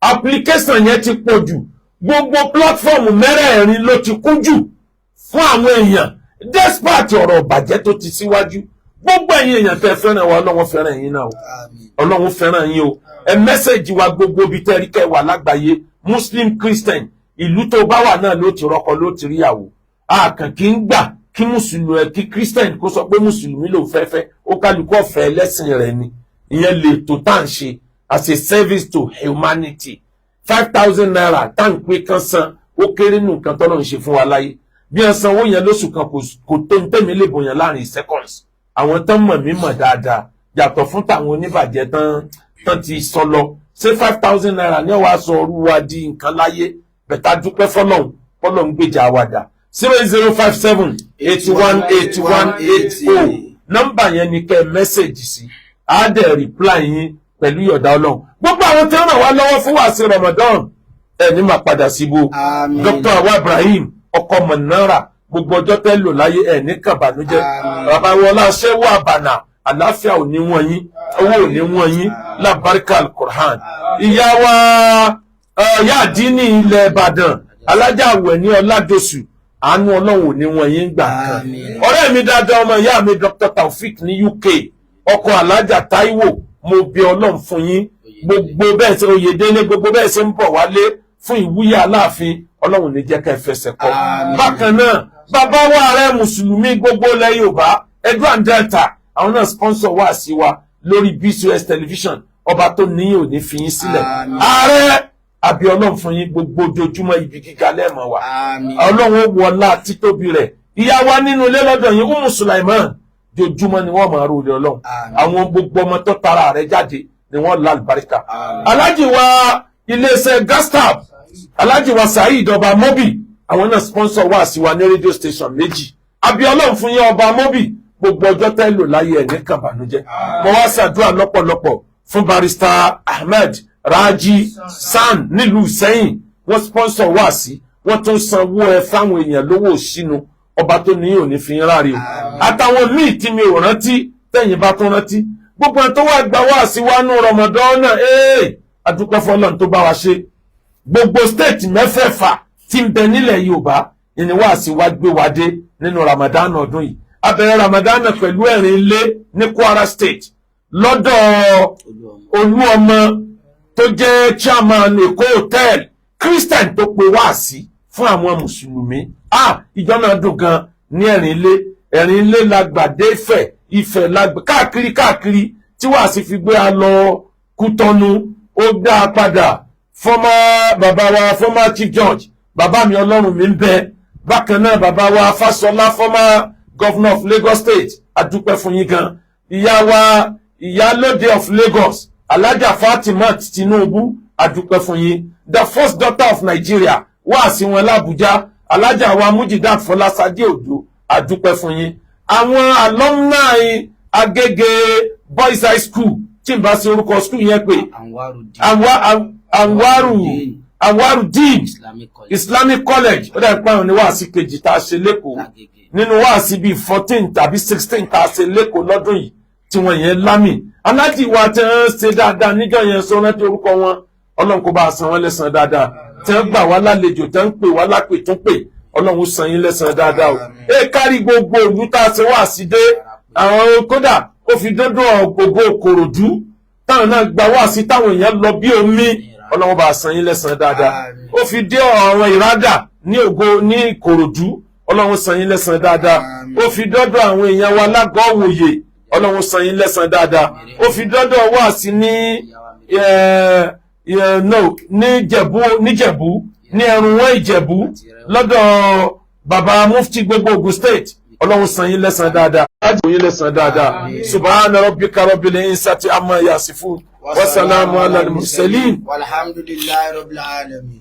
Application yẹn ti pọ̀ jù. Gbogbo platform mẹ́rẹ̀ẹ̀rin ló ti kún jù fún àwọn èèyàn, despite ọ̀rọ̀ ìbàjẹ́ tó ti síwájú. Gbogbo ẹ̀yin èèyàn tẹ́ fẹ́ràn wa, Ọlọ́run fẹ́ràn yín náà o. Ọlọ́run fẹ́ràn yín o. Ẹ message wa gbogbo ibi tẹ́ rí kẹ́ wà lágbàáyé, Muslim, Christian, ìlú tó bá wà náà ló ti rọ́kọ, ló ti ríyàwó. Àkàn kì í gbà kí mùsùlùmí ẹ kí Christian kó sọ pé mùsùlùmí ló fẹ́ fẹ́. Ó kálukú ọ̀fẹ́ ẹlẹ́sìn rẹ̀ ni. Ìyẹn lè tó tá à ń ṣe as a service to humanity. ₦5,000 tá à ń pé kan san, ó kéré nù nǹkan tọ́lọ́ ń ṣe fún wa láyé. Bí wọ́n sanwó yẹn lóṣù kan, kò tó ń tẹ̀mí lè bòyàn láàrin seconds. Àwọn tán mọ̀ mí mọ̀ dáadáa, yàtọ̀ fún tàwọn oníbàjẹ́ tán tán ti sọ lọ. Ṣé ₦5,000 ní ọ̀wá sọ ọrú wa di nǹkan láyé? Bẹ̀tà dúpẹ́ fọlọ́hún, fọlọ́hún gbèjà wa dà. 08057818180, nọ́mbà yẹn ni kẹ́ ẹ message sí. Á dẹ̀ reply yín pẹ̀lú ìyọ̀dá Ọlọ́run. Gbogbo àwọn tí wọ́n ràn wá lọ́wọ́ fún wàásù Ramadan, ẹ̀ ní máa padà síbò. Àmín. Dr. Awa Ibrahim, ọkọ Mọ̀nàrà, gbogbo ọjọ́ tẹ́ lò láyé, ẹ̀ ní kàbànújẹ́. Àmín. Bàbá wọlá ṣẹ́wọ́ àbànà, àláfíà ò ní wọ́n yín, owó ò ní wọ́n yín, lábáríkà Al-Qur'an. Ìyá wa yáàdínní ilẹ̀ Ìbàdàn, alájà àwẹ̀ ní Ọládọ̀sù, àánú Ọlọ́run ò ní wọ́n yín gbà kan. Àmín. Ọ̀rẹ́ mi dáadáa, ọmọ ìyá mi, Dr. Taofik ní UK, ọkọ alájà Táíwò, mo bí Ọlọ́run fún yín. Gbogbo bẹ́ẹ̀ ṣe Oyèdélé, gbogbo bẹ́ẹ̀ ṣe ń bọ̀ wálé fún ìwúyè Aláàfin, Ọlọ́run ní jẹ́ ká ẹ fẹsẹ̀ kọ́. Àmín. Bákan náà, bàbá wa ààrẹ mùsùlùmí gbogbo ilẹ̀ Yorùbá, Edward Delta, àwọn náà sponsor wá sí wa lórí BCOS television. Ọba tó níyìn ò ní fi yín sílẹ̀. Àmín. Ààrẹ àbí Ọlọ́run fún yín, gbogbo ojoojúmọ́ ibi gíga lẹ́ẹ̀mọ́ wa. Àmín. Ọlọ́run ó wọlá títóbi rẹ̀. Ìyá wa nínú ilé lọ́dọ̀ yín, Umu Sulaiman, jojúmọ́ ni wọ́n máa rú ilé Ọlọ́run. Àmín. Àwọn gbogbo ọmọ tó tara rẹ̀ jáde ni wọ́n la àlùbáríkà. Àmín. Alájì wa iléeṣẹ́ Gastab, Alájì wa Saheed Ọba Mobi, àwọn náà sponsor wá sí wa ní radio station méjì. Àbí Ọlọ́run fún yín, Ọba Mobi, gbogbo ọjọ́ tẹ́ lò láyé ẹ̀ ní kàbànújẹ́. Mo wá ṣàdúrà lọ́pọ̀lọpọ̀ fún Barrister Ahmed Raji San nílùú Ìsẹ́yìn. Wọ́n sponsor wá sí, wọ́n tún sanwó ẹ fáwọn èèyàn lówó òṣìnú. Ọba tó ní òní fi ń ráre o, àtàwọn míì tí mi ò rántí, tẹ̀yìn bá tún rántí, gbogbo ẹ̀ tó wá gba wá sí wa nú Ramadan náà. Ee, adúpẹ́ fọlọ́run tó bá wa ṣe. Gbogbo state mẹ́fẹ̀ẹ̀fà tí ń bẹ nílẹ̀ Yorùbá ìní wá sí wa gbé wa dé nínú Ramadan ọdún yìí. A bẹ̀rẹ̀ Ramadan pẹ̀lú ẹ̀rín ilé ní Kwara State lọ́dọ̀ Olúọmọ tó jẹ́ chairman Èkó Hotel, Christian tó pe wá sí fún àwọn mùsùlùmí. Ah, ìjọ náà dùn gan ní ẹ̀rín ilé. Ẹ̀rín ilé la gbàdé Ifẹ̀, Ifẹ̀ la gbà káàkiri káàkiri tí wàá sì fi gbé a lọ Kútọ́nù. Ó dá a padà. Former bàbá wa, former chief judge, bàbá mi, Ọlọ́run mi ń bẹ. Bákan náà, bàbá wa Fáṣọlá, former governor of Lagos State, adúpẹ́ fún yín gan. Ìyá wa, ìyálóde of Lagos, Alhaja Fatima Tinubu, adúpẹ́ fún yín. The first daughter of Nigeria, wá sí wọn l'Abuja, Alhaja wa Mujidat Fọlásadé Òjó, adúpẹ́ fún yín. Àwọn alumni Agége Boys High School, tí n bá sí orúkọ school yẹn pé Anwarudeen Islamic College. Islamic College, ó dàbí pé àwọn ní wáàsí kejì tá a ṣe lẹ́kọ̀ọ́ Lágége. nínú wáàsí bíi 14 tàbí 16 tá a ṣe lẹ́kọ̀ọ́ lọ́dún yìí tí wọ́n yẹn lámì. Aláàjì wa tí wọ́n ṣe dáadáa níjọ́ yẹn, sọ rántí orúkọ wọn, Ọlọ́run kó bá a san wọ́n lẹ́san dáadáa, tí wọ́n gbà wá lálejò, tí wọ́n ń pè wá lápè tún pè. Ọlọ́run san yín lẹ́san dáadáa o. Ẹ kárí gbogbo òlú tá a ṣe wá sí dé àwọn, kódà ó fi dọ́dọ̀ gbogbo Kòròdú táwọn náà gba wá sí, táwọn èèyàn lọ bí omi. Ọlọ́run bá a san yín lẹ́san dáadáa. Ó fi dé ọ̀rọ̀ ìrádà ní ògo ní Ìkòròdú. Ọlọ́run san yín lẹ́san dáadáa. Ó fi dọ́dọ̀ àwọn èèyàn wa lágọ̀ọ́ wòye. Ọlọ́run san yín lẹ́san dáadáa. Ó fi dọ́dọ̀ wá sí ní no, ní Níjẹ̀bú, ní Ẹrùnwọ̀n Ìjẹ̀bú, lọ́dọ̀ bàbá mufti gbogbo Ogun State. Ọlọ́run san yín lẹ́san dáadáa, san yín lẹ́san dáadáa. Subhana rabbika rabbil izzati amma yasifun wa salamu ala al-mursalin. Walhamdulillahi rabbil alamin.